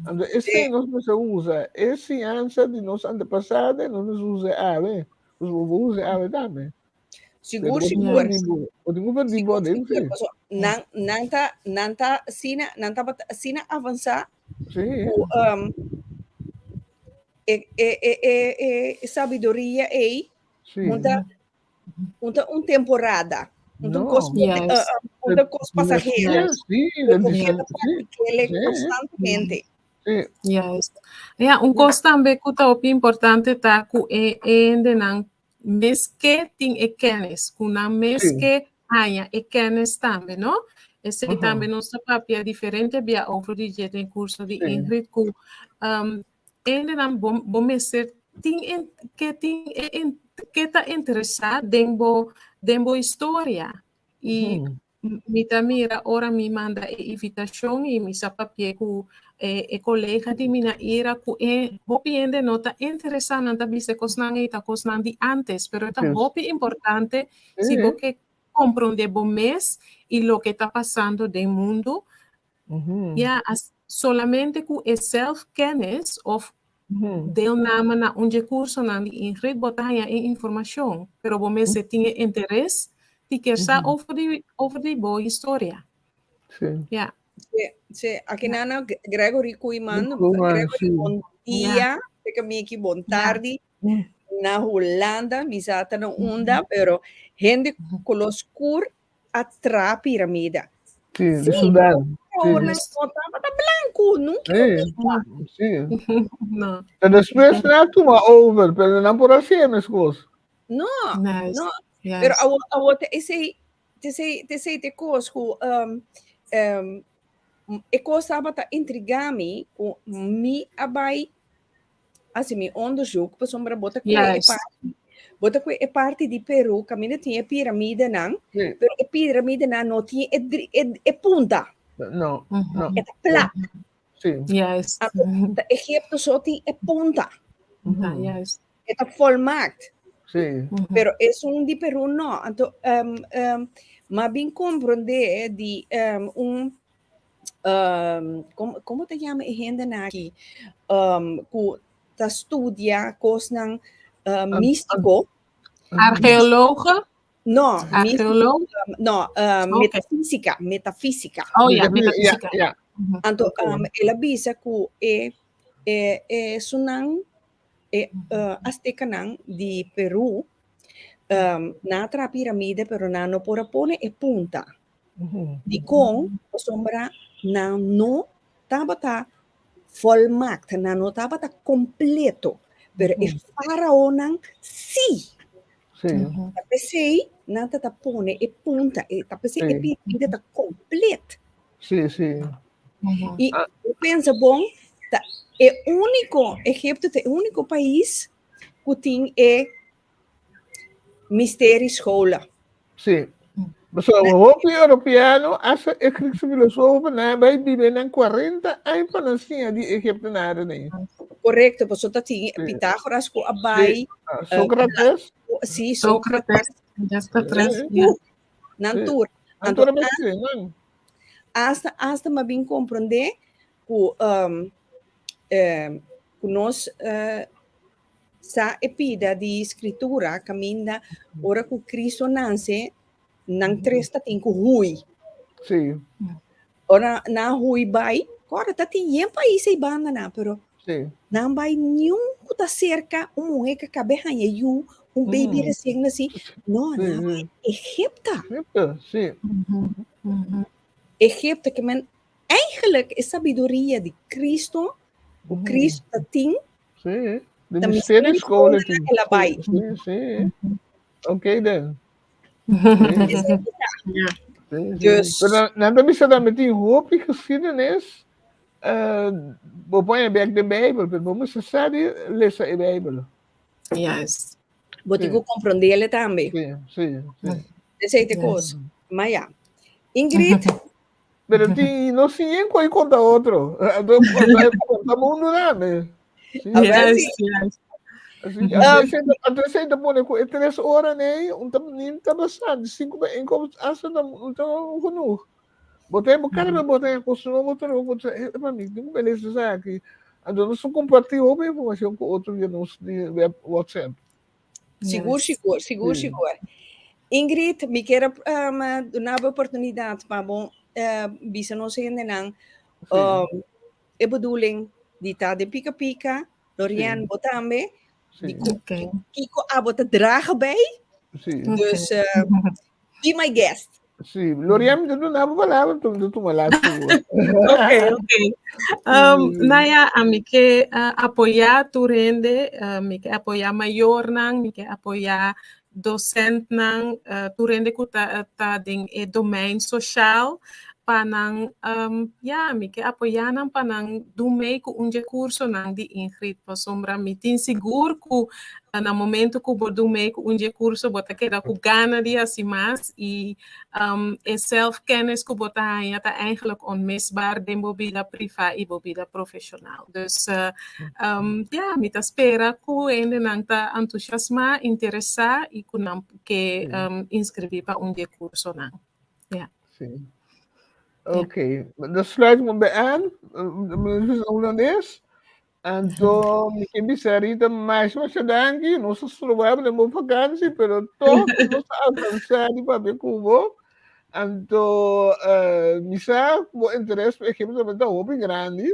Anto esei nos mester usa, e siñansa di nos antepasado nos mester usa awe. Nos por usa awe tambe. Sigur, sigur. Bo tin ku perdí bo den, sí. Nan, nan ta, nan ta asina, nan tabata asina avansá Sí. ku um, e, e, e, e, e sabiduria ei Sí. un ta, un ta un temporada, un ta un No. kos, Yes. un ta kos pasahero. Sí, Pero sí, keda sí, practikele sí. konstantemente. Sí. Yes. Ja, un kos tambe ku ta hopi importante ta ku e hendenan mes ke tin e kennis, ku nan mes Sí. ke haña e kennis tambe, no? Esei Aha. tambe nos ta papia diferente bia over di dje den kurso di Sí. Ingrid ku um, hendenan bo, bo mester tin en, ke tin e, en, ke ta interesá den bo, den bo historia. I Ujú. Mi ta mira ora mi manda e invitashon i mi sa papia ku e, e kolega di mi na ira ku e hopi hende no ta interesá, nan ta bisa kosnan ei ta kosnan di antes, pero ta Yes. hopi importante si bo Sí. ke komprondé bo mes i loke ta pasando den mundu. Ujú. Ya, as, solamente ku e selfkennis of Ujú. deelname na un dje kursonan di Ingrid bo ta haña e informashon, pero bo mester tin e interes di kier sa Ujú. over di, over di bo historia. Sí. Ja. Sí, sí. Aki nana Gregory Koeiman, Koeiman, Gregory, sí. bon dia. Teka Miki, bon tardi. Na Hulanda, mi sa ta na unda, pero hende koló skur a tra piramida. Sí, di Sudan. Sí. Ahora no tabata blanco, nunca Sí, sí. No. Pero despues nan a tuma over, pero nan por hasié meskos. No, Nice. no. Yes. Pero awo, awo te esei, te esei, te esei te kos ku um, um, e kos tabata intrigami ku mi a bai hasi mi onderzoek pasobra bo ta kue e Juist. parti bo ta kue e parti di Peru kaminda tin e piramidenan Sí. pero e piramidenan no tin e dri e e punta No, Mhm. no. e ta plat Sí. Juist. Anto ta Egipto so tin e punta Ja, Mhm. juist. e ta volmaakt Sí. Mhm. pero esun di Peru no anto um, um, m'a bin komprondé di um, un um, como, como te llama e hendenan aki um, ku ta studia kosnan uh, místico? Archeologen? No, místico, Archeoloog? no, uh, Oké. metafísica, metafísica. Oh ja, Ja, metafysica. ja. Mhm. Anto, Oké. um, el a bisa ku e, e, e sunan e uh, aztecanan di Peru, um, nan a traha piramide, pero nan no por a pone e punta. Dikon? Pasobra nan no tabata volmaakt, nan no tabata kompleto, pero e faraonan sí. Sí. Ta p'esei nan ta ta pone e punta, e ta p'esei e Sí. piramide ta komplet. Sí, sí. I bo pensa bon, ta e úniko, Egipto ta e úniko pais ku tin e mysteriescholen. Sí. Pasobra hopi europeano, hasta e Griekse filosofonan bai biba nan 40 aña pa nan siña di Egiptenaren ei. Correcto, pasobra ta tin Sí. Pitágoras ku a bai, Sí. Ah, Sócrates. Sí, Sócrates. Sócrates. Ya está tres. Sí. Ja. Nan Sí. tur. Nan Anto, tur a mester, nan. hasta, hasta m'a bin komprondé ku, um, eh, ku nos, eh, Sa e pida di Skritura kaminda ora ku Kristu nanse, nan tres ta tin ku hui. Sí. Ora nan hui bai, kòrda ta tin yen pais ei banda nan, pero Sí. nan bai niun ku ta serka un muhé ku a kabe haña yu, un baby resien nasí. No, nan bai Egipto. Egipto, sí. Egipto, ke men eigenlijk e sabiduria di Kristu, ku Kristu ta tin, Sí, de Ta misterio misterio school school el a bai. Sí, sí. Oké dan. Esei ta. Ja. Dus Pero nan ta bisa tambe tin hopi geschiedenis, bo pone bek den Bijbel, pero bo mester sa di lesa e Bijbel. Juist. Bo tin ku komprondele tambe. Sí, sí, sí. Esei te kos. Ma ya. Ingrid. Pero tin no siñen ku konta otro. Konta, konta mundu tambe. Sí. A ver si. Juist, juist. Así, anto esei ta pone ku e tres ora nei, un ta nin ta bastante, sinku pa inkom hasta ta un ta genoeg. Bo ta bo kada vez bo ta kos nobo otro bo ta eh pa mi tin ku belees esaki. Anto nos ta kompartí hopi informashon ku otro via nos di web WhatsApp. Sigur, Yes. sigur, sigur, Sí. sigur. Ingrid, mi kier duna bo oportunidat pa bo bisa nos hendenan Sí. e bedoeling di ta den Pika Pika, Lorianne, Sí. bo tambe, Sí. di ku Okay. kiko abo ta draga bij. Sí. Dus be my guest. Sí, Lorianne, mi ta duna bo palabra, tu mi ta tuma laatste woord. Oké, oké. Nou ja, ami ke apoyá tur hende, mi ke apoyá mayornan, mi ke apoyá docentnan, tur hende ku ta ta den e domein social pa nan, ya, mi ke apoyá nan pa nan dun mei ku un dje kursonan di Ingrid, pasobra mi tin sigur ku na momento ku bo dun mei ku un dje kurso bo ta keda ku gana di hasi mas i e zelfkennis ku bo ta haña ta eigenlijk onmisbaar den bo bida privá i bo bida profeshonal. Dus, ya, mi ta spera ku hendenan ta entusiasmá, interesá i ku nan ke inskribí pa un dje kursonan. Ja. Sí. Oké, dan sluit ik me bij aan. Meneer Holandes. En toen, ik heb bisa Rita, mais mas danki. Nos a den bo vakantie, pero toch nos a alcanzar di papia ku bo. Anto, mi sa bo interes pa Egipto ta hopi grandi.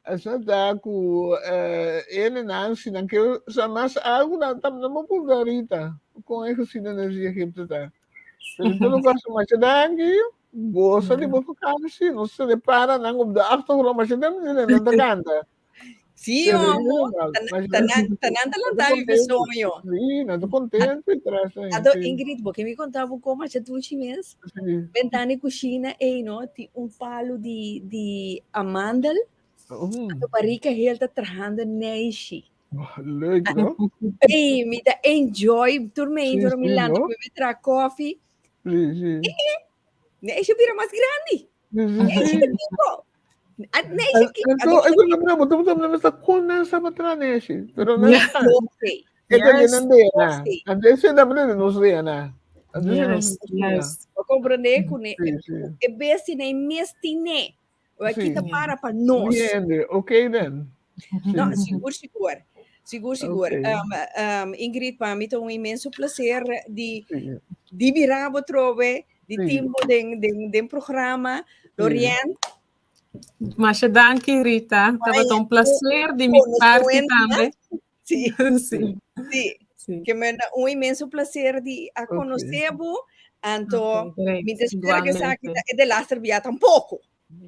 Asina ta ku ene nan si nan ke sa mas algu nan ta nan por puntra Rita kon e geschiedenis di Egipto ta. Pero en todo caso masha danki, gosa di bo vakantie, nos ta para nan op de achtergrond masha tempo di nan ta kanta. Sí, omo. Tanan ta lanta mi besoño. Sí, nan ta contento y tras. Anto Ingrid, bo ke mi konta bo kon masha dushi mes? Bentana e kushina ei no, tin un palu di di amandel. Anto barika hel ta trahando neishi. Leuk, no? Ei, mi ta enjoy tur mei, tur mi lanta, mi mi traha koffie. Sí, sí. Neishi bira mas grandi. Sí, sí. Neishi ta kiko. Neishi kiko. Anto, ik wil nog maar, toen toen we kon nan sa patra neishi, pero nan sa. Oké. E ta Yes. nan DNA. En deze dat bedoel nos DNA. En deze Yes, yes. Bo komprondé ku ne, Sí, sí. e bestia nei mes tine. Wa Sí. kita para pa nos. Niende, oké dan. Sí. No, sigur, sigur. Sigur, sigur. Oké. Ingrid, pa mi ta un inmenso placer di Sí. di mira bo trobe, di Sí. tin bo den, den, den programa. Lorianne. Masha danki, Rita. Tabata un placer di mi Conoce parti wenda. tambe. Sí, Sí, sí. sí. Ke men un inmenso placer di a Oké. conoce bo. Anto, Ok, great. mi ta spera ke esaki Igualmente. ta e de laatste bia tampoco.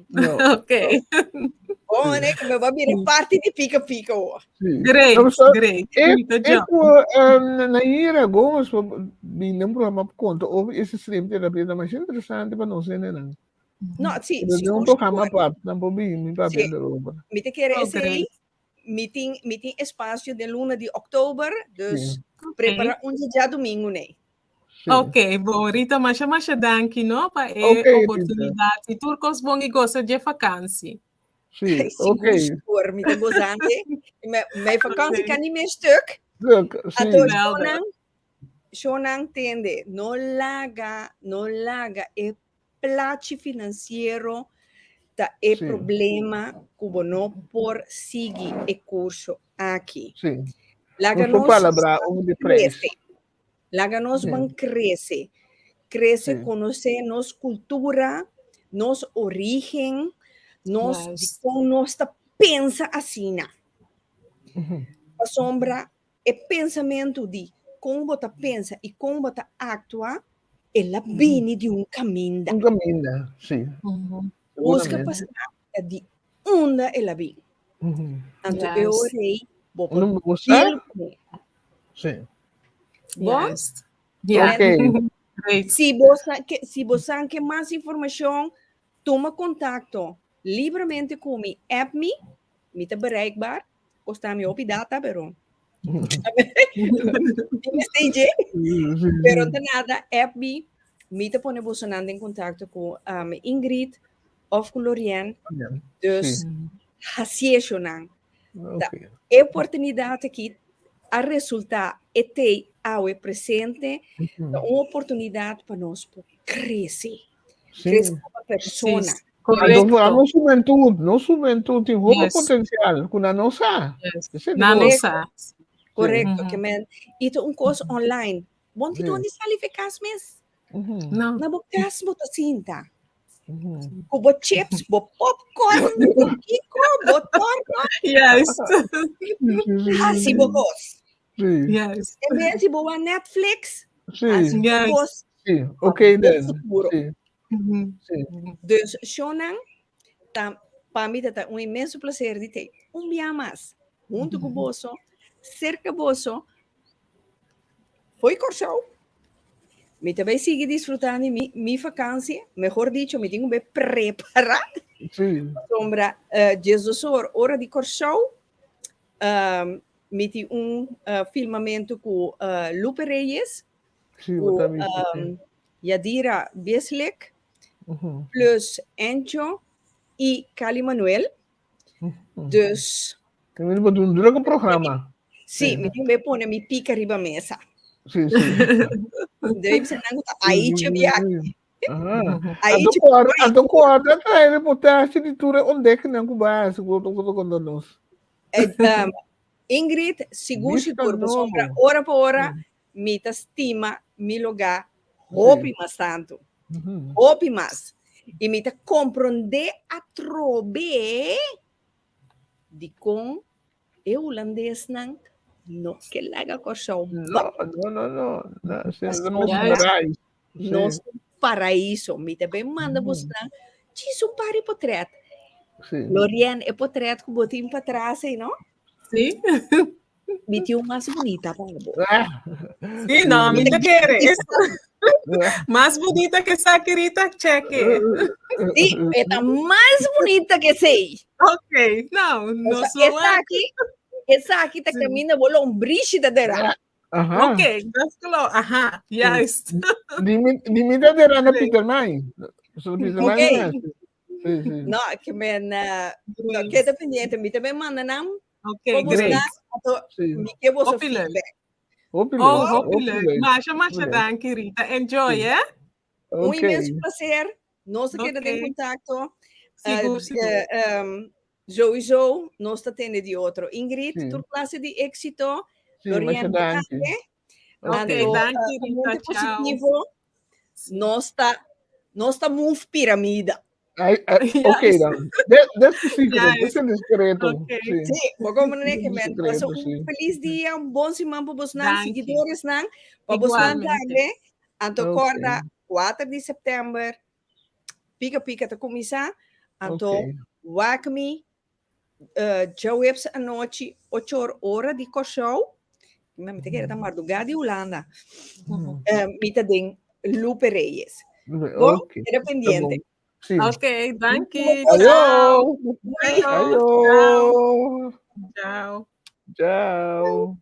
No. Ok. Oh, nee, ke me va bira parti di Pika Pika hoor. Sí. Great, Nou, so, great. Ik, Rita ik Jo. wil Naira Gomes bin un programa konta over e systeemtherapie. Dat is interessant pa nos hendenan. No, sí, Pero sigur, un programa sigur. apart, dan por bin mi papia Sí. erover. Mi ta kere Oh, esei, great. mi tin, mi tin espacio den luna di oktober, dus Sí. prepara un djadumingu nee. Sí. Ok, bon, Rita, masha masha danki, no, pa e Ok, Rita. oportunidat. I tur kos bon i gosa dje vakantie. Sí, Sigur, oké. sigur, mi ta gozando. Mijn vakantie Oké. kan niet meer stuk. Leuk, sí. Anto, Geweldig. shonan, shonan tende, no laga, no laga e plachi financiero ta e Sí. problema ku bo no por sigui e curso aki. Sí. Laga Nos por nos palabra over de prijs. crece. Laga nos Sí. ban crece. Crece, Sí. conoce nos cultura, nos origen, nos Juist. kon nos ta pensa asina. Pasobra e pensamentu di kon bo ta pensa i kon bo ta aktua, el a bini di un kaminda. Un kaminda, sí. Buska Seguramente. pa sa di unda el a bin. Anto e ora ei bo por Uno bo sa? deal kuné. Sí. Bon? Juist. Ja. Oké. Great. Si bo ke, si bo ke mas informashon, tuma kontakto libremente ku mi, app mi, mi ta bereikbaar. Kosta mi hopi data, pero CJ, pero de nada, app mi, mi ta pone boso in kontakto ku Ingrid òf ku Lorien. Dus hasi nan. E oportunidat aki a resultá e te awe presente, un oportunidat pa nos krese. Krese komo persona. Anto, nos hubentut, nos hubentut tin hopi potensial, ku nan no sa. Yes. Nan no sa. Korekto, ke men. I ta un kos online. Bo no tin di sali for kas mes. No. Na bo kas bo ta sinta. Ku bo chips, bo popcorn, bo kiko, bo torta. Hasi bo kos. En bes di bo Netflix, hasi bo kos. Sí, ok dan. Futuro. Dus, Shonan, ta, pa mi ta un inmenso plaser di te un dia mas huntu ku boso, serka boso, for di Kòrsou. Mi tambe sigui disfrutando di mi vakantie. Mehor dicho, mi tin ku prepará. Sombra, 12 or, ora di Kòrsou. Mi tin un filmamentu ku Lupe Reyes, ku Yadira Bieslik, plus Encho i Cali Manuel. Dus. Mi ta un druk programa. Sí, mi tin ku pone mi pika riba mesa. Sí, sí. Debe ser aí te viaje. Aí te Anto korda trae reportahe di tur ontdekking ku base ku konta nos. Ingrid, sigur sigur, pasobra ora pa ora, mi ta stima mi lugá hopi mas tantu. Hopi mas. I mi ta komprondé atrobe di kon e hulandesnan no ke laga Kòrsou. No, no, no, no. No, sí, no. Nos paraíso. Mi tambe manda busca djis un par di portrèt. Lorien, e portrèt ku bo tin patras, no? Sí. Mi tin un mas bunita pa bo. Sí, no, mi ta kere. Mas bunita ku esaki, Rita, check. Sí, ta mas bunita ku esei. Ok, no, no. Esaki ta kaminda bo lombrishi ta dera. Ok, that's cool. Aha, juist. Di mi ta dera na Pietermaai. Ok. No, ke men, no, keda pendiente. Mi tambe manda nan. Ok, great. Mi ke boso feedback. Hopi Oh, hopi leuk. Masha, masha danki, Rita. Enjoy, eh? Un inmenso plaser. Nos keda den kontakto. Sigur, sigur. Sowieso, nos ta tende di otro. Ingrid, tur klase di éksito. Sí, masha danki. Ok, danki, Rita. Positivo. Nos ta move piramide. Ai, ai, ok dan. Dat is secret. Dat is een discreto. Sí. Sí, bo komprondé ke men. Pasa un felis dia, un bon siman pa bosnan, siguidoresnan, pa bosnan tambe. Anto korda 4 di sèptèmber, Pika Pika ta kuminsá. Anto wak mi djaweps anochi 8 or ora di Kòrsou. Mi ta kere ta mardugá di Hulanda. Mi ta den Lupe Reyes. Bon, keda pendiente. Sí. Ok, danki. Ayo. Ciao. Ayo. Ciao. Ciao.